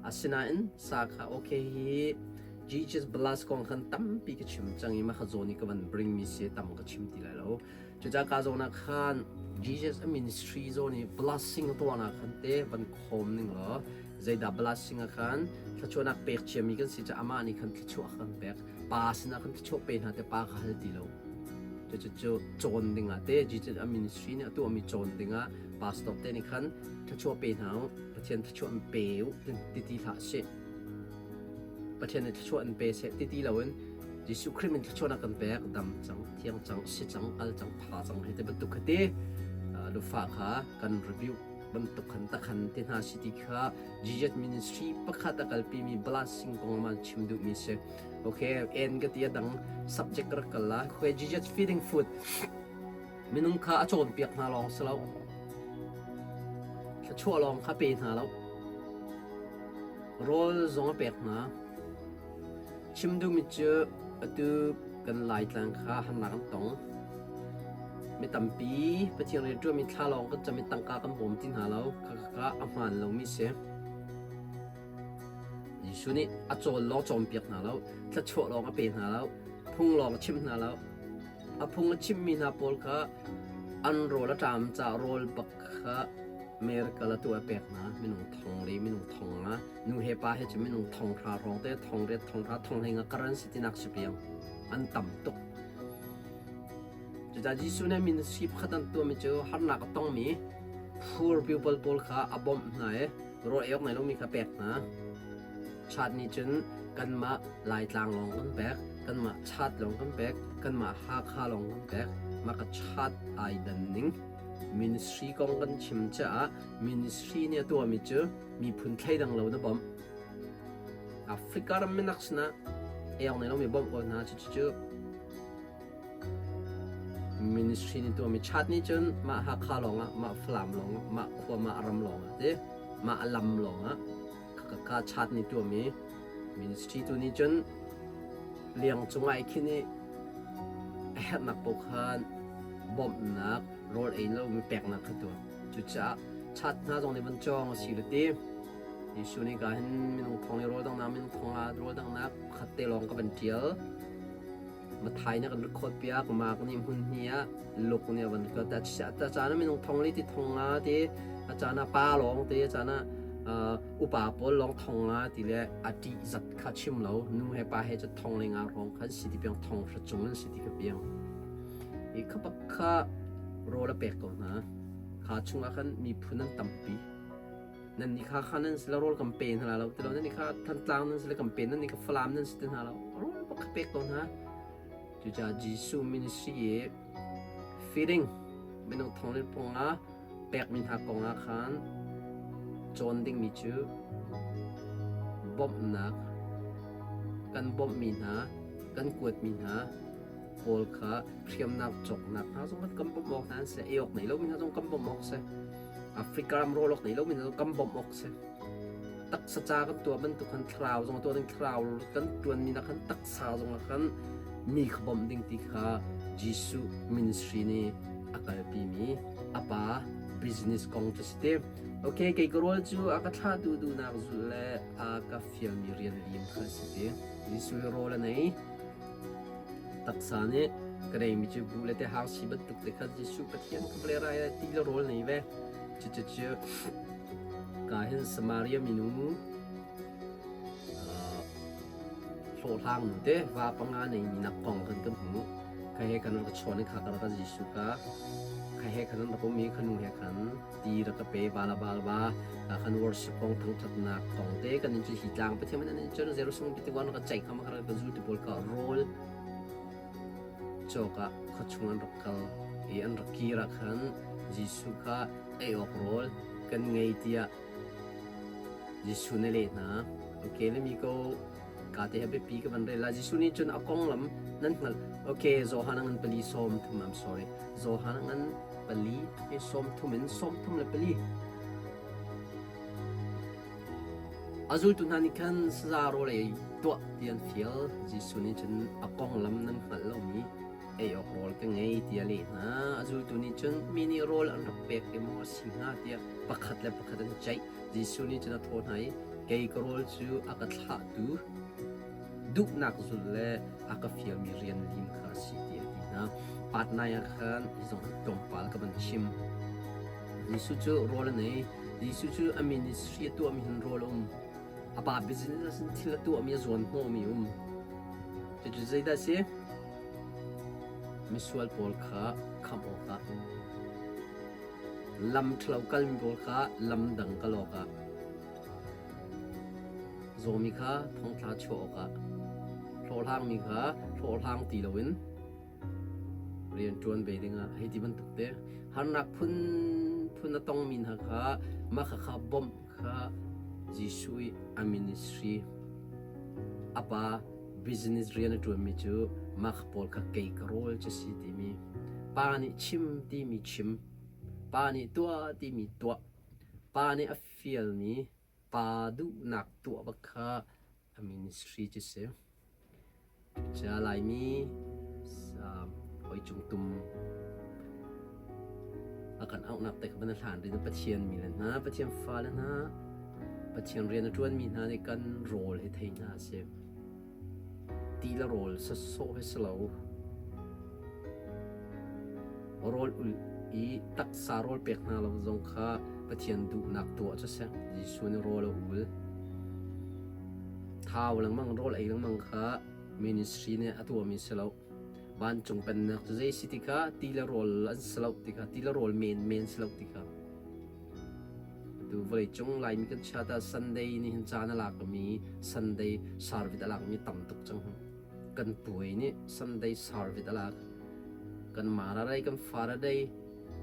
Asinain sa kha okay hi Jesus bless kong khan tampi ka chim cang i mah kha zawn i ka van bring mi si tam ka chim ti lai lo. Cucaah ka zawn ah khan Jesus a ministry zawn i blessing a tuahnak khan te van khawm ning law zeidah blessing ah khan thluachuahnak pek ciami kan si caah amah nih khan thluachuah kan pek pa sinah khan thluachuah pe hna te pa kha hal ti lo cucu cawn dingah te Jesus a ministry nih a tuahmi cawn dingah pastor te nih khan thluachuah pe hna u Pathian thluachuah an pe u ti ti hlah sih Pathian nih thluachuah an pe seh ti ti loin Jesuh Khrih min thluachuahnak kan pek dam cang thiang cang si cang kal cang pha cang hei te bantuk kha te lufa kha kan review bantuk khan takhan te hna si ti kha Jesus ministry pakhat a kalpimi blessing kong ma chim duhmi si. Okay, en ka ti a dang subject rak kal la. Okay, Jesus feeding food. Minung kha a cawnpiak hna lawng si lo. Thluachuah lawng kha pe hna lo. Rawl zong a pek hna. Chim duhmi cu atu kan Laitlang kha harnak an tong. Mi tampi Pathian rianṭuanmi thla lawng kan cam i tangka kan bawm ti hna lo. Khakha a hmaan lomi si. Jesuh nih a cawl lawng cawnpiak hna lo, thluachuah lawng a pe hna lo, phung lawng a chimh hna lo. A phung a chimhmi hna pawl kha an rawl a ṭam caah rawl bak kha miracle a tuah a pek hna. Minung thong li, minung thong nga, nu he pa he cu minung thong hra hrawng te, thong riat, thong hra, thong hlei nga kar an si tinak si piang. An tam tuk. Cucaah Jesuh nih ministry pakhat an tuahmi cu harnak a tongmi poor people pawl kha a bawmh hna i rawl ei awk nei lomi kha pek hna. Chat nih cun kanmah Laitlang lawng kan pek, kanmah Chat lawng kan pek, kanmah Hakha lawng kan pek. Mah ka chat ai dan ning. Ministry kong kan chim caah ministry nih a tuahmi cu miphun thleidang lo na bawmh. Africa ram minak sinah ei awk nei lomi bawmh ko hna. Cucu Ministry nih tuahmi chat nih cun mah Hakha lawngah, mah Falam lawngah, mah khua, mah ram lawngah ti, mah lam lawngah ka chat nih tuahmi ministry tu nih cun liang cungah i khin i a herhnak paoh khan bawmhnak rawl ei lomi peknak kha tuah. Cucaah chat hna zong nih van cawng a si le ti. Jesuh nih ka hin minung thong i rawl dangnak minung thong ah rawl dangnak pakhat te lawng ka van ṭial. Mathai nih a kan record piak, Mark nih hmun hnih ah, Luke nih a van record. Ta caan ah minung thong li ti thong nga ti, a caan ah pa lawng ti, a caan ah upa pawl lawng thong nga ti le a ṭih zat kha chim lo. Nu he pa he cu thong le nga hrawng khan si ti piang thong hra cung an si ti ka piang. I kha bak kha rawl a pek ko hna. Kha chungah khan miphun an tampi. Nan nih kha kha nan si lo rawl kan pe hna lo ti lo nan nih kha Thantlang nan si le kan pe nan nih kha Falam nan si ti hna lo rawl bak kha pek ko hna. Cucaah Jesuh ministry i feeding minung thong le pong ah pekmi hna kong ah khan cawn dingmi cu bawmhnak kan bawmhmi hna kan kuatmi hna pawl kha hriamnak cawknak hna zong kan bawmh awk hna an si ei awk nei lomi hna zong kan bawmh awk si. Africa ram rawl awk nei lomi hna zong kan bawmh awk si. Taksa ca kan tuah bantuk khan thlarau zong tuah ding thlarau kan tuanmi nak khan taksa zong ah khan mi kha bawmh ding ti kha Jesuh ministry nih a kalpi mi a pa business kong cu si te. Okay, kei ka rawl cu a ka thlahtu duhnak zulh le a ka fialmi rian lim kha si te. Jesuh hi rawl a nei. Taksa nih ka neimi cu buh le tehang si bantuk te kha Jesuh Pathian ka vawlei rai ah ti le rawl nei ve. Cucu ka hin Samaria minu hlawhhlang nu te va panga neimi nak kong kan kan hmuh. Kha he khan rak chawn i kha ka rak Jesuh ka kha he khan rak um i kha nu he khan ti rak ka pe bala bala ba khan worship kong thangthatnak kong te kan in cu hi tlang Pathian man in cun Jerusalem ti wan ka ceih kham ka ka zul ti pawl ka rawl cawk ah khuachung an rak kal i an rak kir ah khan Jesuh kha ei awk rawl kan ngei tiah Jesuh nih leh hna. Okay, le mi ko ka te biapi ka van rel la. Jesuh nih cun a konglam nan hngalh. Okay, Johan ngan pali sawm thum I'm sorry. Johan ngan pali sawm thum in sawm thum le pali. A zultu hna nih khan saza rawl ei tuah ti an fial. Jesuh nih cun a konglam nan hngalh lomi ei awk rawl ka ngei tiah a leh hna. A zultu nih cun mi nih rawl an rak pek i maw a si hnga tiah pakhat le pakhat an i ceih. Jesuh nih cun a thawh hna i, Kei ka rawl cu a ka thlahtu duhnak zulh le a ka fialmi rian lim kha a si tiah a ti hna. Patnai ah khan hi zong tlawmpal ka van chim. Jesuh cu rawl an ei. Jesuh cu a ministry a tuahmi hin rawl a um. A pa business in thil a tuahmi a zuan hnawhmi um. Cucu zeidah a si? Misual pawl kha khamh awkah lam ṭhalo kalmi pawl kha lam dang kal awkah zawmi kha thongthla chuah awkah hlawhhlangmi kha hlawhhlang ti loin rian ṭuan ve dingah hei ti bantuk te harnak phunphun a tongmi hna kha mah khakha bawmh kha Jesuh i a ministry a pa business rian a ṭuanmi cu mah kha pawl kha kei ka rawl cu si timi pa nih chim timi chim pa nih tuah timi tuah pa nih a fialmi pa duhnak tuah bak kha a ministry cu si. Cia Laimi hawi cungtum a kan auhnak te kha van hlan rin Pathian mi le hna Pathian fale hna Pathian rian a ṭuanmi hna nih kan rawl hi thei hna a si. Ti le rawl sawsawh hi si lo. Rawl ulh i taksa rawl pek hna lo zong kha Pathian duhnak tuah cu si. Jesuh nih rawl a ul. Thau lengmang, rawl ei lengmang kha ministry nih a tuahmi si lo. Vancung pennak cu zei si ti kha ti le rawl an si lo ti kha ti le rawl menmen si lo ti kha. Atu vawleicung Laimi kan chiat ah Sunday nih hin caan a lakmi Sunday service a lakmi tam tuk cang. Kan puai nih Sunday service a lak. Kan Mara kan Faraday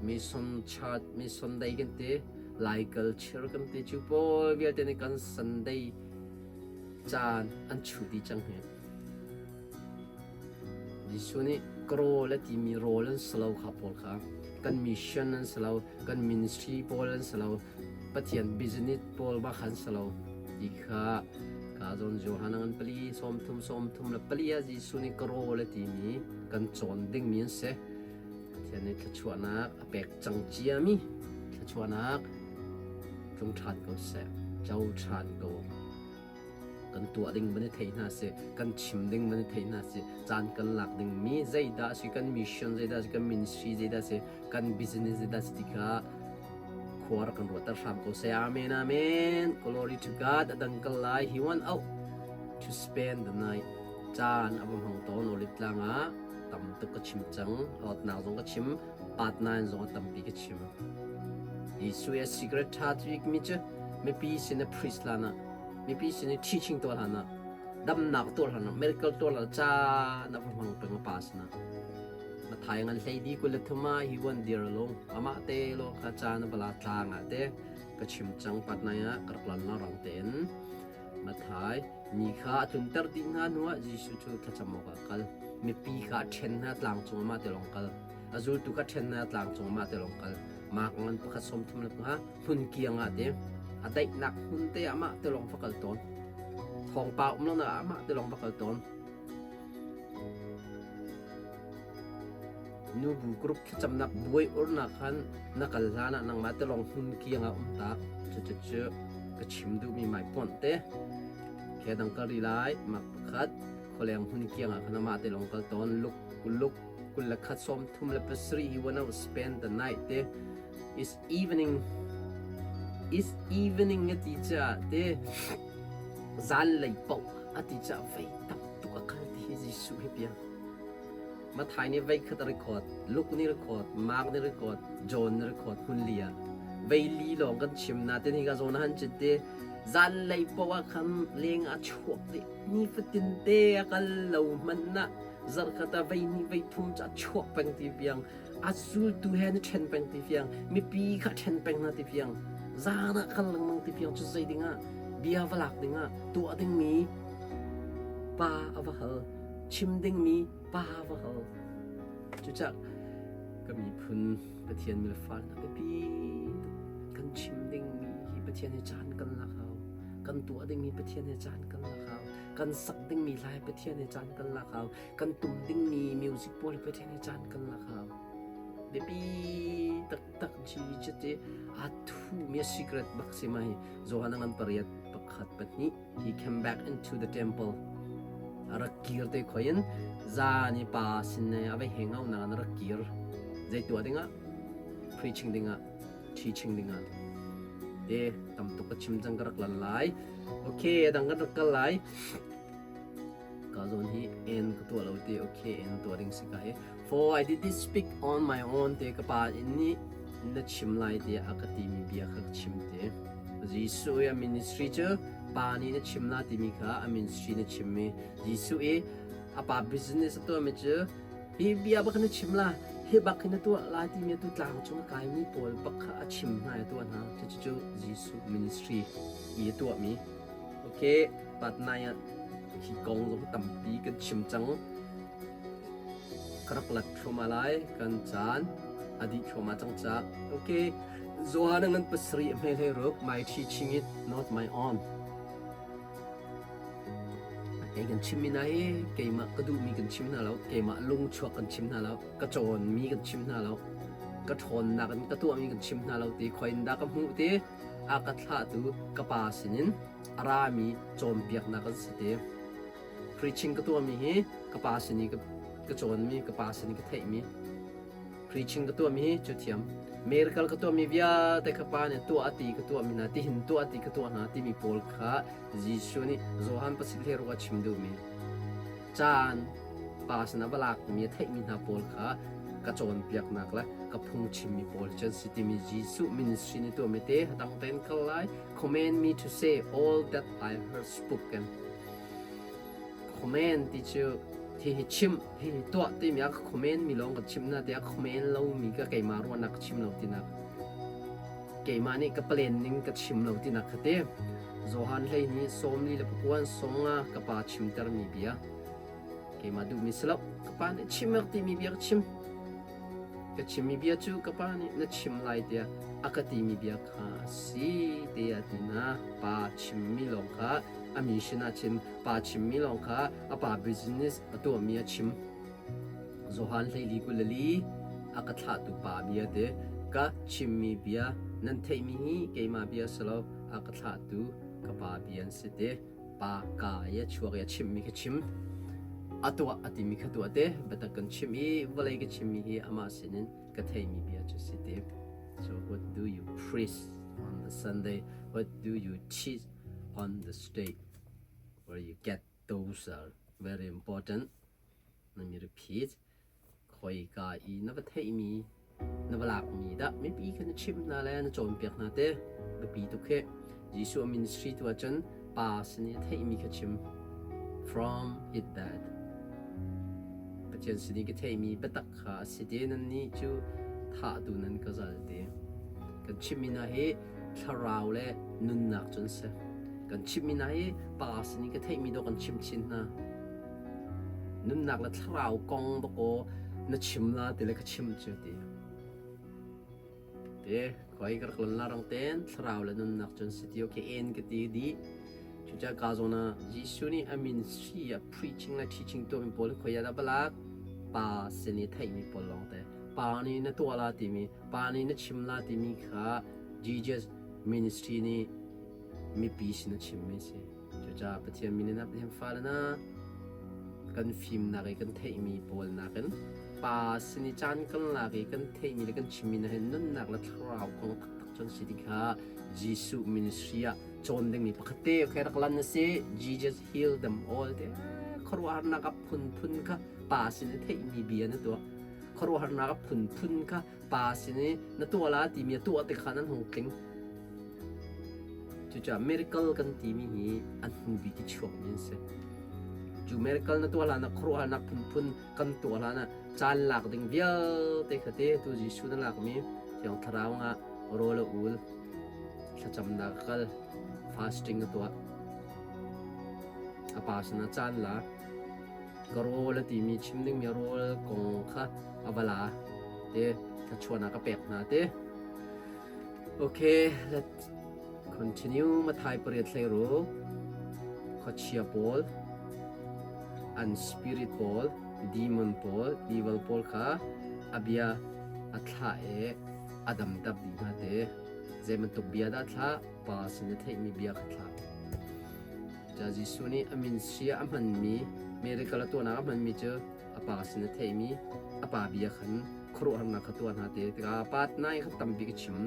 Mission Church Mission Day kan ti Lai culture kan ti cu pawl vialte nih kan Sunday caan an chuh dih cang hi. Jesuh nih ka rawl a timi rawl an si lo kha pawl kha kan mission an si lo kan ministry pawl an si lo Pathian business pawl bak an si lo ti kha ka zawn Johan ngan pali sawmthum sawmthum le pali ah Jesuh nih ka rawl a timi kan cawn dingmi an si. Pathian nih thluachuahnak a pek cang ciami thluachuahnak tlung ṭhan ko seh, co ṭhan ko. Kan tuah ding van i thei hna sih, kan chim ding van i thei hna sih, caan kan lak ding mi zeidah a si, kan mission zeidah a si, kan ministry zeidah a si, kan business zeidah a si ti kha khua rak kan ruahter hram ko seh. Amen, amen. Glory to God. A dang kal lai. He went out to spend the night. Caan a va hmang tawn Olive tlang ah. Tam tuk ka chim cang. Awtnak zong ka chim. Part 9 zong a tampi ka chim. Jesuh i a secret ṭha bikmi cu mipi sin i priest hlan ah, mipi sin i teaching tuah hlan ah, damnak tuah hlan ah, miracle tuah hlan ah caan a va hmang peng a pa sinah. Mathai ngan hlei di 23 ah he went there alone. Amah te lo kha caan a va la tlang ah te ka chim cang part 9 ah ka rak lan la rang tein. Mathai mi kha a tlunter dih hna hnuah Jesuh cu thlacam awkah a kal. Mipi kha a ṭhen hna tlang cung amah te lawng kal. A zultu kha ṭhen hna tlang cung amah te lawng kal. Mark ngan pakhat 30 le panga hmun kiang ah te a daihnak hmun te amah te lawng va kal tawn. Thawngpa um lo nak amah te lawng va kal tawn. Nubu group thlacamnak buai urnak khan na kal hlan ah nangmah te lawng hmun kiang ah um ta. Cucu ka chim duhmi mai pawnh te. Ke dang kal ri lai mak pakhat khualeng hmun kiang ah khan amah te lawng kal tawn luk luk 21 37 he went out spend the night te is evening is evening a ti caah te zanlei paoh a ti caah vei tam tuk a kal ti hi Jesuh hi piang Mathai nih vei khat a record Luke nih record Mark nih record John nih record hmun li ah vei li lawng kan chim na te ni ka zawn han cit te zanlei paoh ah khan leng ah chuak dih nifatin te a kal lo hmanh na zarhkhat ah vei hnih vei thum cu a chuak peng ti fiang a zultu he na ṭhen peng ti fiang mipi kha ṭhen peng hna ti fiang zan ah kal lengmang ti fiang cu zei dingah bia va lak dingah tuah dingmi pa a va hal chim dingmi pa a va hal cucah ka miphun Pathian milfal na biapi kan chim dingmi hi Pathian he caan kan lak hau kan tuah dingmi Pathian he caan kan lak hau kan sak dingmi hla he Pathian he caan kan lak hau kan tum dingmi music pawl he Pathian he caan kan lak hau biapi taktak ji cu a thumi secret bak si mai Johan ngan pariat pakhat pahnih he came back into the temple a rak kir te khoin zan i pa sin ne a vai heng au na rak kir zei tuah dingah preaching dingah teaching dingah te tam tuk ka chim cang ka rak lan lai okay dang kan rak kal lai ka zawn hi en ka tuah lo te okay en tuah ding si ka hi for I did this speak on my own te ka pa in nih na chim lai tiah a ka timi bia kha ka chim te Jesuh i a ministry cu pa nih na chim la timi kha a ministry na chim mi Jesuh i a pa business a tuahmi cu hi bia bak na chim la hi bak hi na tuah lai timi tu tlang cung a kaimi pawl bak kha a chim hna i a tuah hna cucu Jesuh ministry i a tuahmi okay part 9 ah hi kong zong tampi kan chim cang ka rak lat thluahmah lai kan caan a dih thluahmah cang ca okay Johan ngan pasarih hme hlei ruk my teaching it not my own Kei kan chimmi hna hi keimah ka duhmi kan chim hna lo, keimah lungchuak kan chim hna lo, ka cawnmi kan chim hna lo, ka ṭhawnnak in ka tuahmi kan chim hna lo ti khoi in dah ka hmuh ti a ka thlahtu ka pa sinin a rami cawnpiaknak an si ti. Preaching ka tuahmi hi ka pa sin i ka cawnmi, ka pa sin i ka theihmi Preaching ka tuahmi hi cu thiam. Miracle ka tuahmi vialte kha Pa nih tuah a ti ka tuahmi hna, tihin tuah a ti ka tuah hna timi pawl kha Jesuh nih Johan pasarih a chim duhmi. Caan. Pa sin a va lakmi a theihmi hna pawl kha ka cawnpiaknak le ka phungchimmi pawl cu an si timi Jesuh ministry nih tuahmi te dang tein kal lai. Command me to say all that I heard spoken. Command ti cu hi hi chim, hi hi tuah timi a ka command mi lawng ka chim na tiah command lomi ka keimah ruahnak ka chim lo tinak. Keimah nih ka plan ning ka chim lo tinak kha te. Johan hlei nih sawmli le pakuan songa ka pa chimtermi bia. Keimah duhmi si lo. Ka pa nih chim rak timi bia ka chim. Ka chimmi bia cu ka pa nih na chim lai tiah a ka timi bia kha a si tiah ti na pa chimmi lawng kha a mi sinah chim. Pa chimmi lawng kha a pa business a tuahmi a chim. Johan hleili 24 a ka thlahtu pa bia te ka chimmi bia nan theihmi hi keimah bia si lo a ka thlahtu ka pa bia an si te. Pa ka i a chuak i a chimmi kha chim. A tuah a timi kha tuah te. Biatak kan chim i vawlei ka chimmi hi amah sinin ka theimi bia cu si te. So what do you preach on the Sunday? What do you teach on the state? Where you get those are very important. Let me repeat. Khoika i na va theihmi, na va lakmi dah mipi kha na chimh hna le na cawnpiak hna te biapi tuk hi. Jesuh a ministry tu ahcun pa sin i a theihmi kha chim. From his dad. Pathian sin i ka theihmi biatak kha a si te nannih cu thahtu nan ka zal te. Kan chimhmi hna hi thlarau le nunnak cun si. Kan chimhmi hna hi pa sin i ka theihmi dawh kan chim chin hna. Nunnak le thlarau kong dawkaw na chim la ti le ka chim cu ti. Te khoi ka rak lon la rang ten thlarau le nunnak cun si ti okay en ka ti di. Cucaah ka zawn ah Jesuh nih a min si a preaching le teaching tuahmi pawl khoi ah dah balak pa sin i theihmi pawl lawng te. Pa nih na tuah la timi, pa nih na chim la timi kha Jesus ministry nih mipi sin a chimmi si. Cucaah Pathian min in Pathian fale na kan fimnak i kan theihmi pawl nakin pa sin i caan kan lak i kan theihmi le kan chimmi na hin nunnak le thlarau kong taktak cun si ti kha Jesuh ministry ah cawn dingmi pakhat te okay rak lan na si. Jesus heal them all te khuaruahharnak a phunphun kha pa sin i theihmi bia na tuah. Khuaruahharnak a phunphun kha pa sin i na tuah la timi a tuah te kha nan hung tling. Cucaah miracle kan timi hi an hnu bik i chuakmi an si. Cu miracle na tuah hlan ah khuaruahharnak phunphun kan tuah hlan ah caan lak ding vialte kha te tu Jesuh na lakmi Thiang Thlarau ah rawl a ul, thlacamnak a kal, fasting a tuah. A pa sinah caan la. Ka rawl a timi chim dingmi rawl kong kha a va la te thluachuahnak a pek hna te. Okay, let's continue. Mathai pariat hleiruk, khuachia pawl, an spirit pawl, demon pawl, evil pawl kha a bia a thlah i a damter dih hna te. Zei bantuk bia dah thlah? Pa sin a theihmi bia kha thlah. Ca Jesuh nih a min sia a hmanmi, miracle a tuahnak a hmanmi cu a pa sin a theihmi a pa bia khan khuaruahharnak kha tuah hna ti tikah pa nai kha tampi ka chim.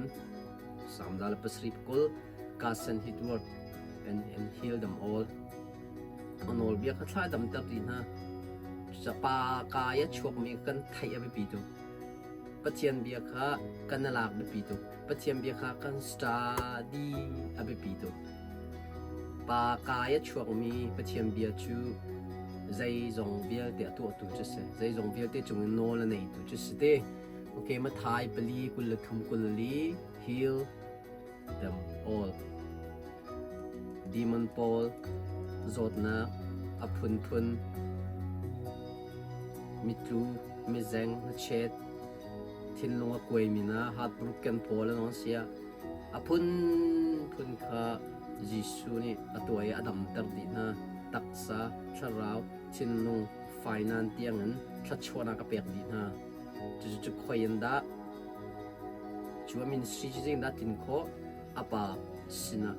Psalm za le pasarih pakul God sent his word and heal them all. A nawlbia kha thla damter ti hna. Cucaah pa ka i a chuakmi kan theih a biapi tuk. Pathian bia kha kan lak biapi tuk. Pathian bia kha kan study a biapi tuk. Pa ka i a chuakmi Pathian bia cu zeizong vialte a tuahtu cu si. Zeizong vialte cungin nawl a neitu cu si te. Okay, Mathai pali 23 24 heal them all. Demon pawl zawtnak a phunphun mitlu, mizeng, hnachet, thinlung a kuaimi na heartbroken pawl an on sia. A phunphun kha Jesuh nih a tuah i a damter dih hna. Taksa, thlarau, thinlung, fainan tiangin thluachuahnak a pek dih hna. Cucu khoi in dah cu a ministry cu zeitindah tlin khawh? A pa sinah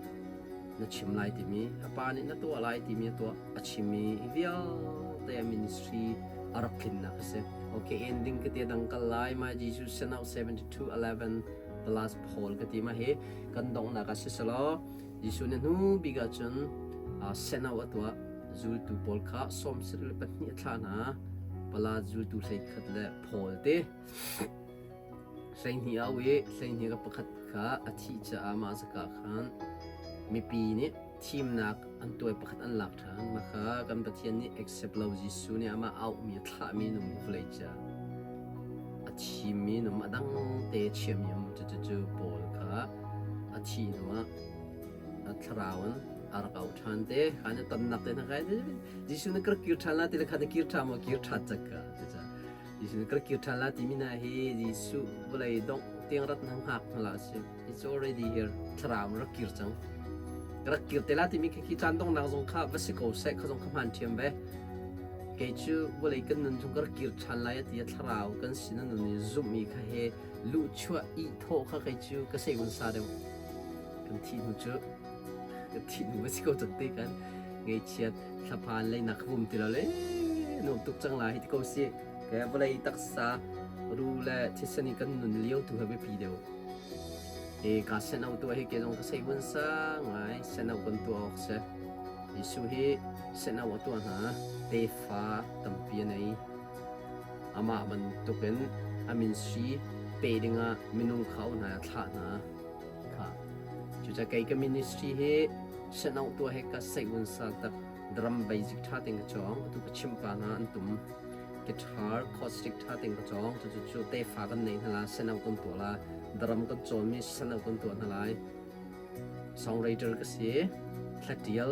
na chim lai timi, a pa nih na tuah lai timi a tuah a chimmi vialte a ministry a rak tlinnak a si. Okay, ending ka ti dang kal lai. My Jesus sent out 72:11 the last Paul ka ti ma hi kan donghnak ah siselaw Jesuh nih hnu bik ahcun sent out a tuah. Zultu pawl kha 72 a thlah hna. Pala zultu 11 le Paul te 12 au i 12 ka pakhat kha a thih caah mah zaka khan mipi nih thimnak an tuai pakhat an lak ṭhan. Mah kha kan Pathian nih accept lo. Jesuh nih amah auhmi a thlahmi nung vawlei ca a thimmi nung a dang te chiahmi um. Cucu Paul kha a thih hnuah a thlarau in a rak auh ṭhan te khan a tonnak te hna kha Jesuh nih ka rak kir ṭhan la ti le kha na kir ṭhan maw? Kir ṭhan cak ka. Cucaah Jesuh nih ka rak kir ṭhan la timi hna hi Jesuh vawlei dongh tiang rat na hngak hna la si. It's already here. Thlarau in rak kir cang. Ka rak kir te la timi khi khi caan donghnak zong kha va si ko seh, kha zong kha hmaan ṭhiam ve. Kei cu vawlei kan nun chung ka rak kir ṭhan lai a ti a thlarau kan sin a nun i zumhmi kha he luhchuah i thawh kha kei cu ka sei sa deuh. Kan thih hnu cu kan thih hnu va si ko cang te kan ngeichiat thlaphan leinak kha um ti lo le nuam tuk cang lai hi ti ko si. Ke vawlei taksa ru le thisen i kan nun lio tu he biapi deuh. Hi ka seno tuah hi ke zong ka sei vun sa ngai. Seno kan tuah awk si. Jesuh hi seno a tuah hna. Tefa tampi a nei. Amah bantukin a min si pe dingah minung kha hna a thlah hna. Kha. Cucaah kei ka ministry hi seno tuah hi ka sei vun sa tak. Drum basic tha ting ka cawng. Atu ka chimh pa hna an tum. Guitar acoustic ṭha tein ka cawng. Cucu cu tefa kan nei hna la, seno kan tuah la, drum kan cawnmi seno kan tuah hna lai. Songwriter ka si. Thlatial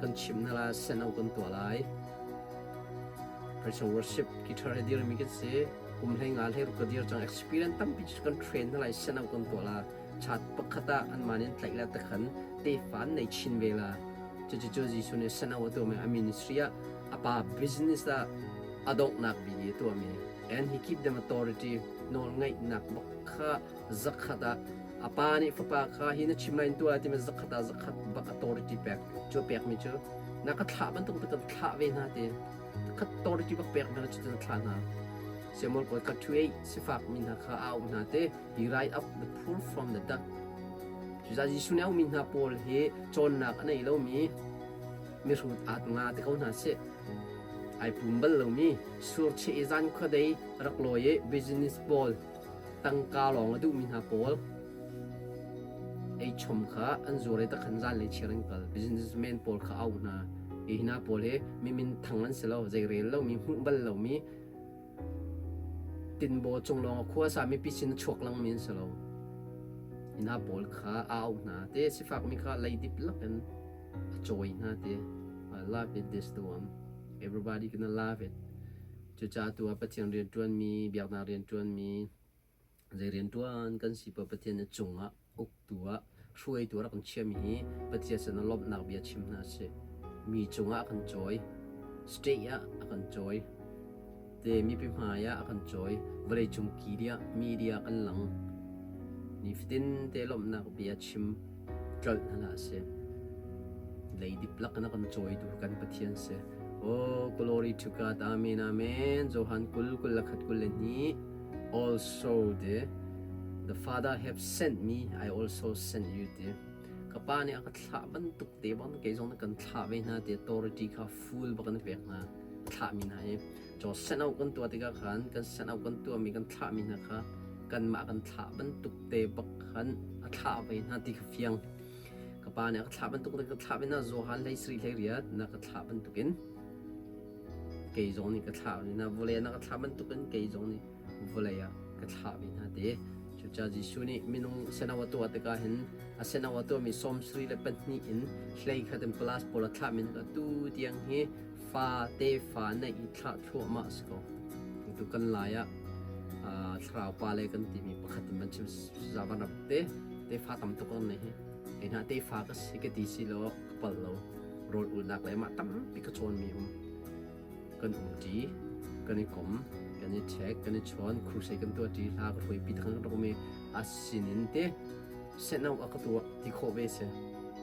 kan chim hna la, seno kan tuah lai. Praise and worship guitar he dirmi kan si. Kum hlei nga hlei ruk ka dir cang. Experience tampi cu kan train hna lai, seno kan tuah la. Chat pakhat ah anmah nih an tlaih la takhan tefa an nei chin ve la. Cucu cu Jesuh nih seno a tuahmi a ministry ah a pa business ah a donghnak bik i a tuahmi. And he keep them authority, nawlngeihnak bak kha zakhat ah a pa nih fapa kha hi na chim lai in tuah timi zakhat ah zakhat bak authority pek. Cu pekmi cu na ka thlah bantuk te kan thlah ve hna ti. Khat authority bak pek hna cu na thlah hna. Samuel kawl ka 28 sifak mi hna kha a auh hna te. He rise up the poor from the dead. Cucaah Jesuh nih a auhmi hna pawl hi cawnnak a nei lomi mihrut at nga te ko hna sih. Ai pum bal lomi surcheh i zan khuadei rak lawi i business pawl tangka lawng a duhmi hna pawl ei chom kha an zuar i takhan zan le chiar an kal. Businessman pawl kha auh hna. Hi hna pawl hi mi min thang an si lo, zei rel lomi, hmuh bal lomi Tinbaw cung lawng a khua sa mipi sin a chuak langmi an si lo. Hi hna pawl kha a auh hna te sifakmi kha leidip lakin a cawi hna te. I love it this the one. Everybody gonna love it. Cucaah tu ah Pathian rianṭuanmi, biaknak rianṭuanmi, Zei rianṭuan kan si poah Pathian na cungah uktu ah hruaitu rak kan chiahmi hi Pathian sin ah lawmhnak bia chim hna sih. Mi cungah a kan cawi, state ah a kan cawi, te mipi hmai ah a kan cawi, vawleicung media, media kan lang. Nifatin te lawmhnak bia chim tlolh hna hlah sih. Leidip lak in a kan cawitu kan Pathian si. Oh, glory to God. Amen, amen. Johan 20, 21, 22. Also the Father have sent me, I also sent you ti. Ka pa nih a ka thlah bantuk te bang kei zong na kan thlah ve hna ti authority kha full bak in pek hna. Thlah mi hna hi. Cho send out kan tuah tikah khan kan send out kan tuah mi kan thlah mi hna kha kanmah kan thlah bantuk te bak khan a thlah ve hna ti kha fiang. Ka pa nih a ka thlah bantuk te ka thlah ve hna. Johan hlei sri hlei riat na ka thlah bantukin kei zong nih ka thlah ve hna. Vawlei na ka thlah bantukin kei zong nih vawlei ah ka thlah ve hna ti. Cucaah Jesuh nih minung senau a tuah tikah hin a senau a tuahmi 72 in 11 in plus pawl a thlahmi hna tu tiang hi fa tefa neih i thlah thluahmah a si ko. Tu kan lai ah thlarau pa le kan timi pakhat in van chim zavan ram te tefa tam tuk an nei hi. Kei hna tefa ka si ka ti si lo ka pal lo. Rawl ulnak le mah tampi ka cawnmi um. Kan um ṭi, kan i kom, kan i check, kan i chawn, crusade kan tuah ṭi, hla ka hruai pi thang rak um i a sinin te seno a ka tuah ti khawh ve si.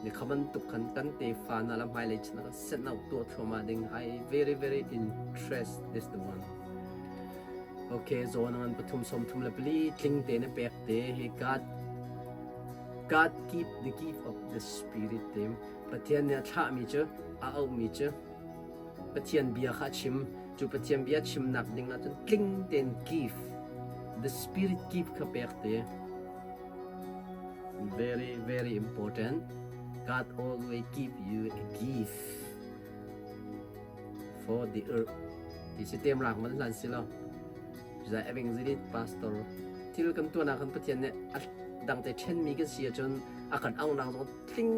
Ni kha bantuk khan kan tefa na la hmailei chan ah seno tuah thluahmah ding. I very very interest this the one. Okay, zawn ngan 34 tling te na pek te hi God God keep the gift of the spirit te. Pathian nih a thlahmi cu a auhmi cu Pathian bia kha a chim. Cu Pathian bia chimnak ding ahcun tling tein give, the spirit give kha pek te. Very, very important. God always give you a gift for the earth. Ti si tem rak man hlan si lo. Zai evangelist pastor thil kan tuahnak kan Pathian nih a dangte ṭhenmi kan si ahcun a kan auhnak zong tling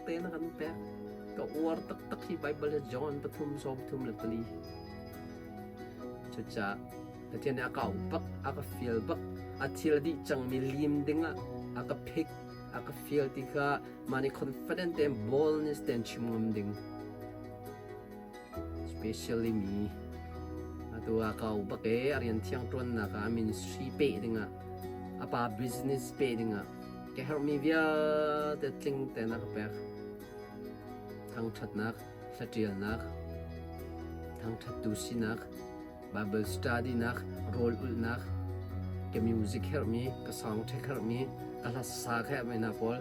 tein a kan pek. Ka uar taktak hi Bible hi John 3:34. Cucaah Pathian nih a ka auh bak, a ka fial bak, a thil dih cangmi lim dingah a ka phik, a ka fial ti kha mah nih confident tein boldness tein chim ngam ding. Especially mi atu ah ka auh bak e a rian thiang ṭuannak ah ministry peh dingah a pa business peh dingah ka herhmi vialte tling tein a ka pek. Thangṭhatnak, hlaṭialnak, thangṭhattu sinak, Bible study nak, rawl ulhnak, ka music herhmi, ka soundtrack herhmi, ka hlasa ka herhmi hna pawl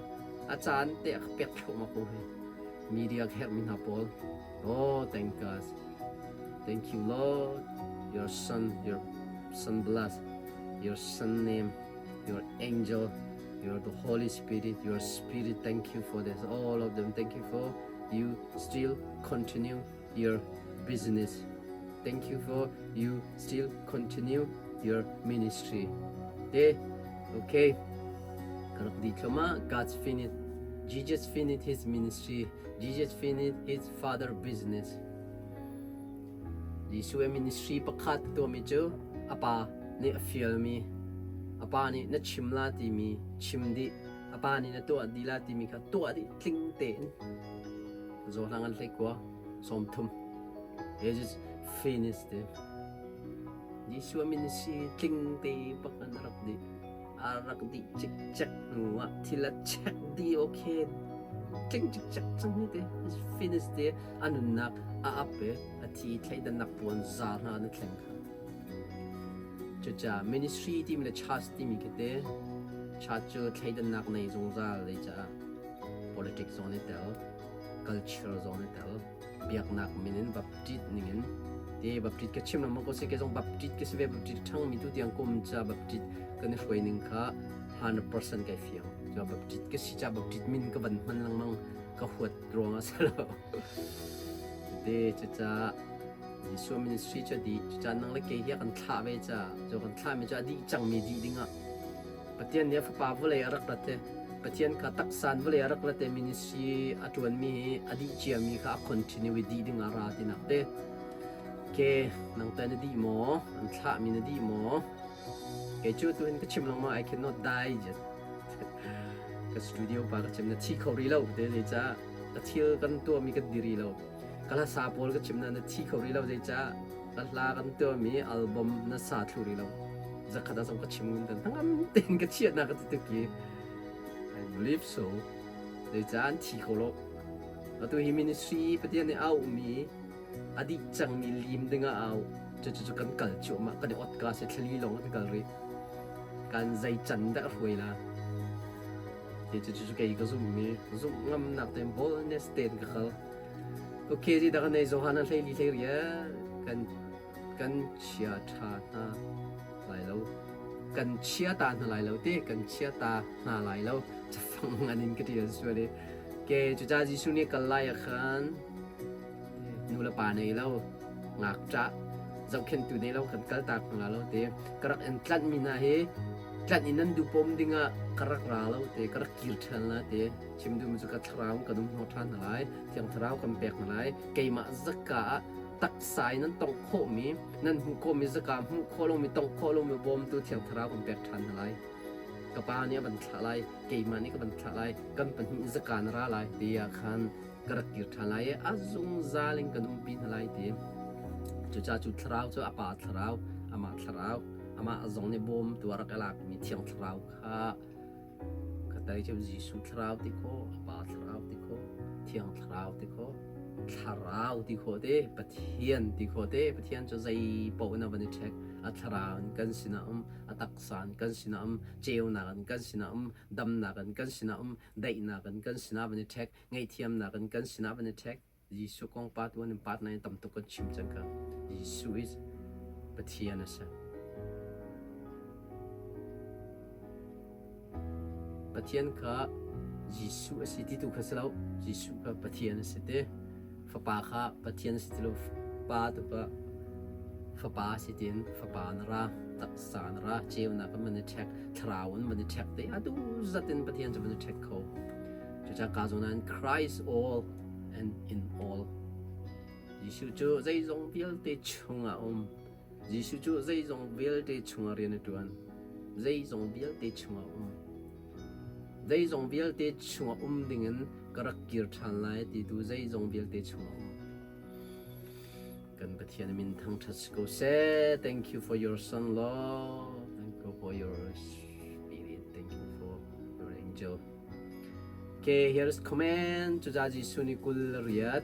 a caan te a ka pek thluahmah ko hi. Media ka herhmi hna pawl. Oh, thank God. Thank you, Lord. Your son, your son bless, your son name, your angel, your the Holy Spirit, your spirit. Thank you for this. All of them. Thank you for you still continue your business. Thank you for you still continue your ministry. Te, okay. Karak di thloma God's finished. Jesus finished his ministry. Jesus finished his father business. Jesuh ministry pakhat tuahmi cu a pa nih a fialmi, a pa nih na chim la timi chim dih, a pa nih na tuah dih la timi kha tuah dih tling tein. Zawhlang an hlei kua 30. Jesus finished it. Jesuh ministry tling te bak an rak dih. A rak dih cikcek hnu ah thil a check dih okay tling cikcek cang hi te finish te a nunnak a ap i a thi thleidannak puan zar hna na thleng kha. Cucaah ministry timi le church timi khi te church cu thleidannak nei zungzal lei caah politics zong nih tel, culture zong nih tel, biaknak min in Baptist ningin te Baptist ka chim lengmang ko si ke zong Baptist ka si ve Baptist ṭhangmi tu tiang kum ca Baptist kan i hruai ning kha 100% kai fiang. Cu Baptist ka si ca Baptist min ka van hman lengmang ka huat ruang ah si lo. Te cucaah Jesuh ministry cu a dih. Cucaah nang le kei hi a kan thlah ve caah cu kan thlahmi cu a dih cangmi dih dingah Pathian nih a fapa vawlei a rak rat i Pathian kha taksa in vawlei a rak rat i ministry a ṭuanmi hi a dih ciami kha a continue i dih dingah a ra tinak te. Ke nang teh na dih maw? An thlahmi na dih maw? Kei cu tuhin ka chim lengmang I cannot die yet. Ka studio pa ka chim na thi kho rih lo te zeicah ka thil kan tuahmi kan diri lo. Ka hlasa pawl ka chim na na thi kho rih lo zeicah ka hla kan tuahmi album na sa thlu rih lo. Zakhat ah zong ka chim ngun tan hnangam tein ka chiahnak ka ti tuk i I believe so. Zeicah an thi kho lo. Atu hi ministry Pathian nih a auhmi a dih cangmi lim dingah a auh. Cucu kan kal cuahmah kan i ot ka si thlali lawng kan kal rih. Kan zei can dah hruai la. Ti cucu kei ka zumhmi zumh ngamnak tein boldness tein ka kal. Okay, zi dah kan nei Johan an hlei li hlei ria kan kan chia ṭha hna lai lo. Kan chia ta hna lai lo ti kan chia ta hna lai lo. Cafang ngan in ka ṭial sual i. Ke cuca Jesuh nih kal lai ah khan nu le pa nei lo ngakṭah zohkhenhtu nei lo kan kaltak hna lo te ka rak in tlanhmi hna hi tlanh in nan duhpom dingah ka rak ra lo te ka rak kir ṭhan la te chim duhmi cu ka thlarau kan um hnawh ṭhan hna lai thiang thlarau kan pek hna lai keimah zaka ah taksa in nan tongh khawhmi nan hmuh khawhmi zaka hmuh khawh lomi tongh khawh lomi bawmtu thiang thlarau kan pek ṭhan hna lai ka pa nih a van thlah lai keimah nih ka van thlah lai kan pahnih zaka na ra lai ti ah khan ka rak kir ṭhan lai i a zungzal in kan umpi hna lai ti. Cucaah cu thlarau cu a pa thlarau, amah thlarau, amah zong nih bawmtu a rak i lakmi Thiang Thlarau kha ka tai cu Jesuh thlarau ti khawh, a pa thlarau ti khawh, Thiang Thlarau ti khawh, thlarau ti khawh te, Pathian ti khawh te, Pathian cu zei paoh in a van i ṭhek, a thlarau in kan sinah um, a taksa in kan sinah um, ceunak in kan sinah um, damnak in kan sinah um, daihnak in kan sinah van i ṭhek, ngaihthiamnak in kan sinah van i ṭhek. Jesuh kong part 1 in part 9 tam tuk kan chim cang ka. Jesuh is Pathian a si. Pathian kha Jesuh a si ti tu kha si lo. Jesuh kha Pathian a si ti. Fapa kha Pathian a si ti lo. Pa tu kha Fapa si tiin Fapa na ra, taksa na ra, ceunak an van i ṭhek, thlarau an van i ṭhek te atu zat in Pathian cu van i ṭhek kho. Cucaah ka zawn ah Christ all and in all. Jesuh cu zeizong vialte chungah um. Jesuh cu zeizong vialte chungah rian a ṭuan. Zeizong vialte chungah um. Zeizong vialte chungah um dingin ka rak kir ṭhan lai ti tu zeizong vialte chungah um. Kan Pathian min thangṭhat si ko seh. Thank you for your son, Lord. Thank you for your spirit. Thank you for your angel. Okay, here's comment. Cuca Jesuh nih 28,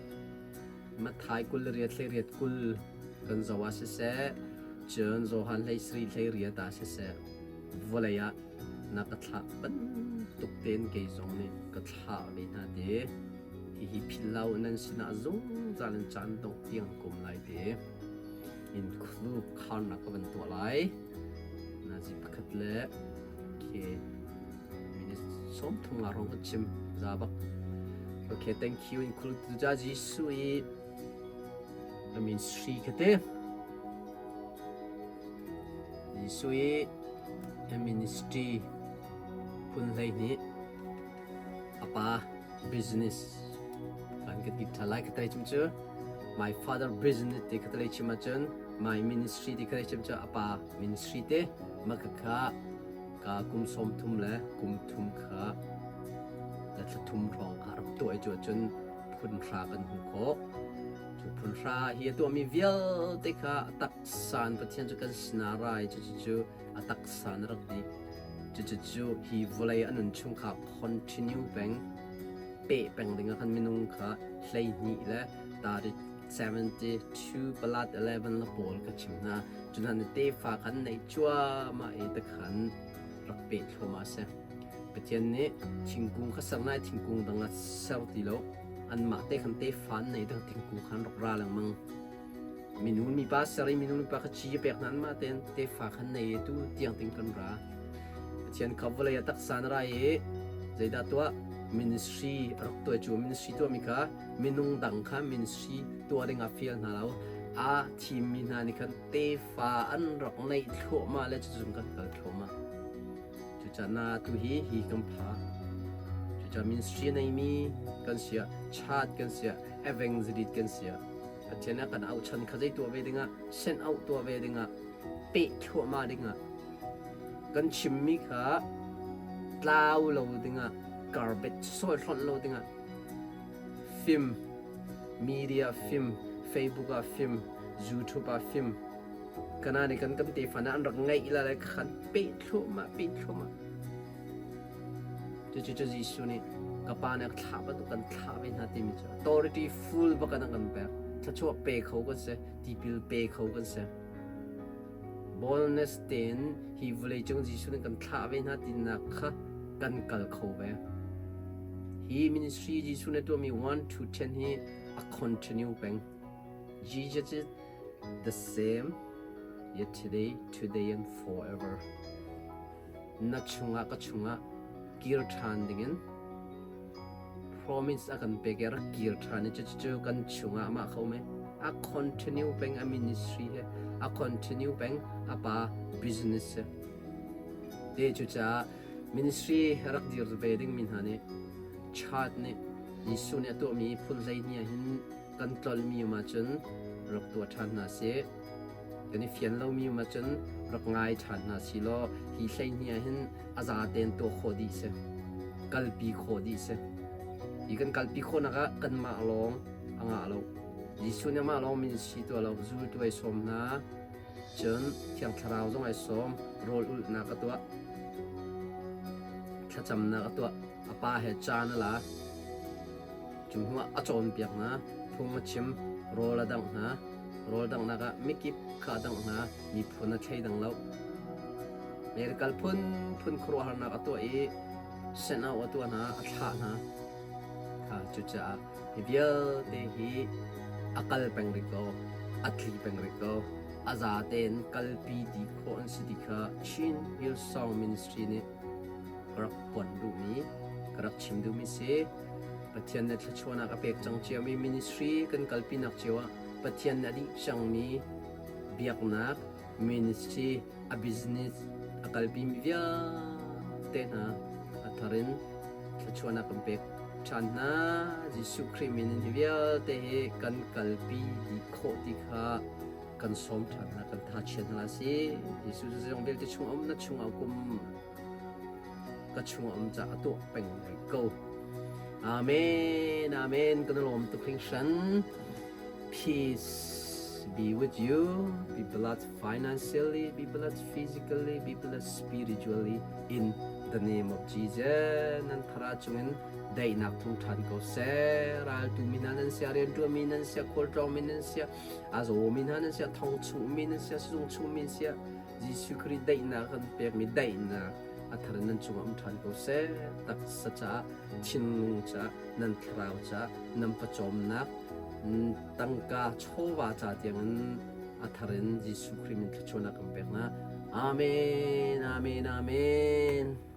Matthai 28 18 20 kan zoh ah siseh, cun Johan 17 18 ah siseh, vawlei ah na ka thlah bantuk tein kei zong nih ka thlah ve hna ti. Hihi philh lo nan sinah zungzal in caan dongh tiang kum lai ti. In khulu kharnak ka van tuah lai. Nazi pakhat le okay. Minute 30 nga rong kan chim za bak. Okay, thank you in khulu tu ja Jesuh i I mean sri khate. Jesuh i ministry phun 12 a pa business kan ka ti tha lai ka tai chim cu my father business ti ka tai chim ahcun my ministry ti ka tai chim cu a pa ministry te ma ka kha ka kum 30 le kum thum kha le thla thum hrawng kha rak tuah i cu ahcun phun hra kan hmu khawh. Cu phun hra hi a tuahmi vialte kha a taksa in Pathian cu kan sinah ra i cucu a taksa na rak dih. Cucu hi vawlei a nun chung kha continue peng, peh peng ding ah khan minung kha 12 le tari 72 palat 11 la pawl ka chim hna. Cu hna nih tefa khan neih cuahmah i tikhan rak peh thluahmah a si. Pathian nih thingkung kha ser nai thingkung dang ah ser ti lo. Anmah te khan tefa an nei dang thingkung khan rak ra lengmang. Minu mipa ser i minu mipa kha ci a pek hna anmah tein tefa khan nei i tu tiang ting kan ra. Pathian kha vawlei a taksa na ra i zeidah tuah ministry a rak tuah cu ministry tuahmi kha minung dang kha ministry tuah ding ah fial hna lo. Aa thimmi hna nih khan tefa an rak neih thluahmah le cucun kan kal thluahmah. Cucaah na tu hi hi kan pha. Cucaah ministry a neimi kan siah, chat kan siah, evangelist kan siah, Pathian a kan auh chan kha zei tuah ve dingah, send out tuah ve dingah, peh thluahmah dingah, kan chimmi kha tlau lo dingah, garbage sawi hlonh lo dingah, film, media film, Facebook ah film, YouTube ah film, kana nih kan kan tefa na an rak ngaih la le khan peh thluahmah peh thluahmah. Cucu cu Jesuh nih ka pa nih a thlah bantuk kan thlah ve hna timi cu authority full bak in a kan pek. Thluachuah pe kho kan si, tipil pe kho kan si. Boldness tein hi vawlei cung Jesuh nih kan thlah ve hna tinak kha kan kal kho ve. Hi ministry Jesuh nih tuahmi 1 to 10 hi a continue peng. Jesus is the same yesterday, today and forever. Na chungah ka chungah kir ṭhan dingin promise a kan pek i rak kir ṭhan i cucu kan chungah amah kha um i a continue peng a ministry he a continue peng a pa business he te cucaah ministry rak dir ve ding mi hna nih chart nih Jesuh nih a tuahmi phun 12 ah hin kan tlolmi um ahcun rak tuah ṭhan hna sih. Kan i fian lomi um ahcun rak ngai ṭhan hna sih law hi 12 ah hin a za tein tuah khawh dih si. Kalpi khawh dih si. Hi kan kalpi khawhnak ah kanmah lawng a ngah lo. Jesuh nih amah lawng ministry tuah lo, zultu ai sawm hna. Cun Thiang Thlarau zong ai sawm, rawl ulhnak a tuah, thlacamnak a tuah, a pa he caan a la. Cu hnuah a cawnpiak hna, phung a chim, rawl a dangh hna. Rawl danghnak ah mikip kha a dangh hna, miphun a thleidang lo. Miracle phunphun khuaruahharnak a tuah i senau a tuah hna, a thlah hna. Kha cucaah. Hi vialte hi a kal peng rih ko, a tli peng rih ko. A za tein kalpi dih khawh an si ti kha Chin Hillsong Ministry nih ka rak phuan duhmi, ka rak chim duhmi si. Pathian nih thluachuahnak a pek cang ciami ministry kan kalpinak cio ah Pathian nih a dih cangmi biaknak ministry a business a kalpimi vialte hna a thar in thluachuahnak kan pek ṭhan hna. Jesuh Khrih min in hi vialte hi kan kalpi dih khawh ti kha kan sawm ṭhan hna, kan thachiat hna si. Jesuh cu zeizong vialte chung um na chungah kum ka chungah um caah a tuah peng rih ko. Amen, amen. Kan i lawm tuk hringhran. Peace be with you. Be blessed financially, be blessed physically, be blessed spiritually in the name of Jesus. Nan thara chungin daihnak thung ṭhan ko seh. Raltu mi hna nan sia, rianṭuan mi nan sia, khualtlawng mi nan sia, a zaw mi hna nan sia, thong chung mi nan sia, sizung chung mi sia, Jesuh Khrih daihnak kan pekmi daihnak a thar in nan cungah um ṭhan ko seh. Taksa caah, thinlung caah, nan thlarau caah, nan pawcawmnak, tangka chawva ca tiangin a thar in Jesuh Khrih min thluachuahnak kan pek hna. Amen, amen, amen.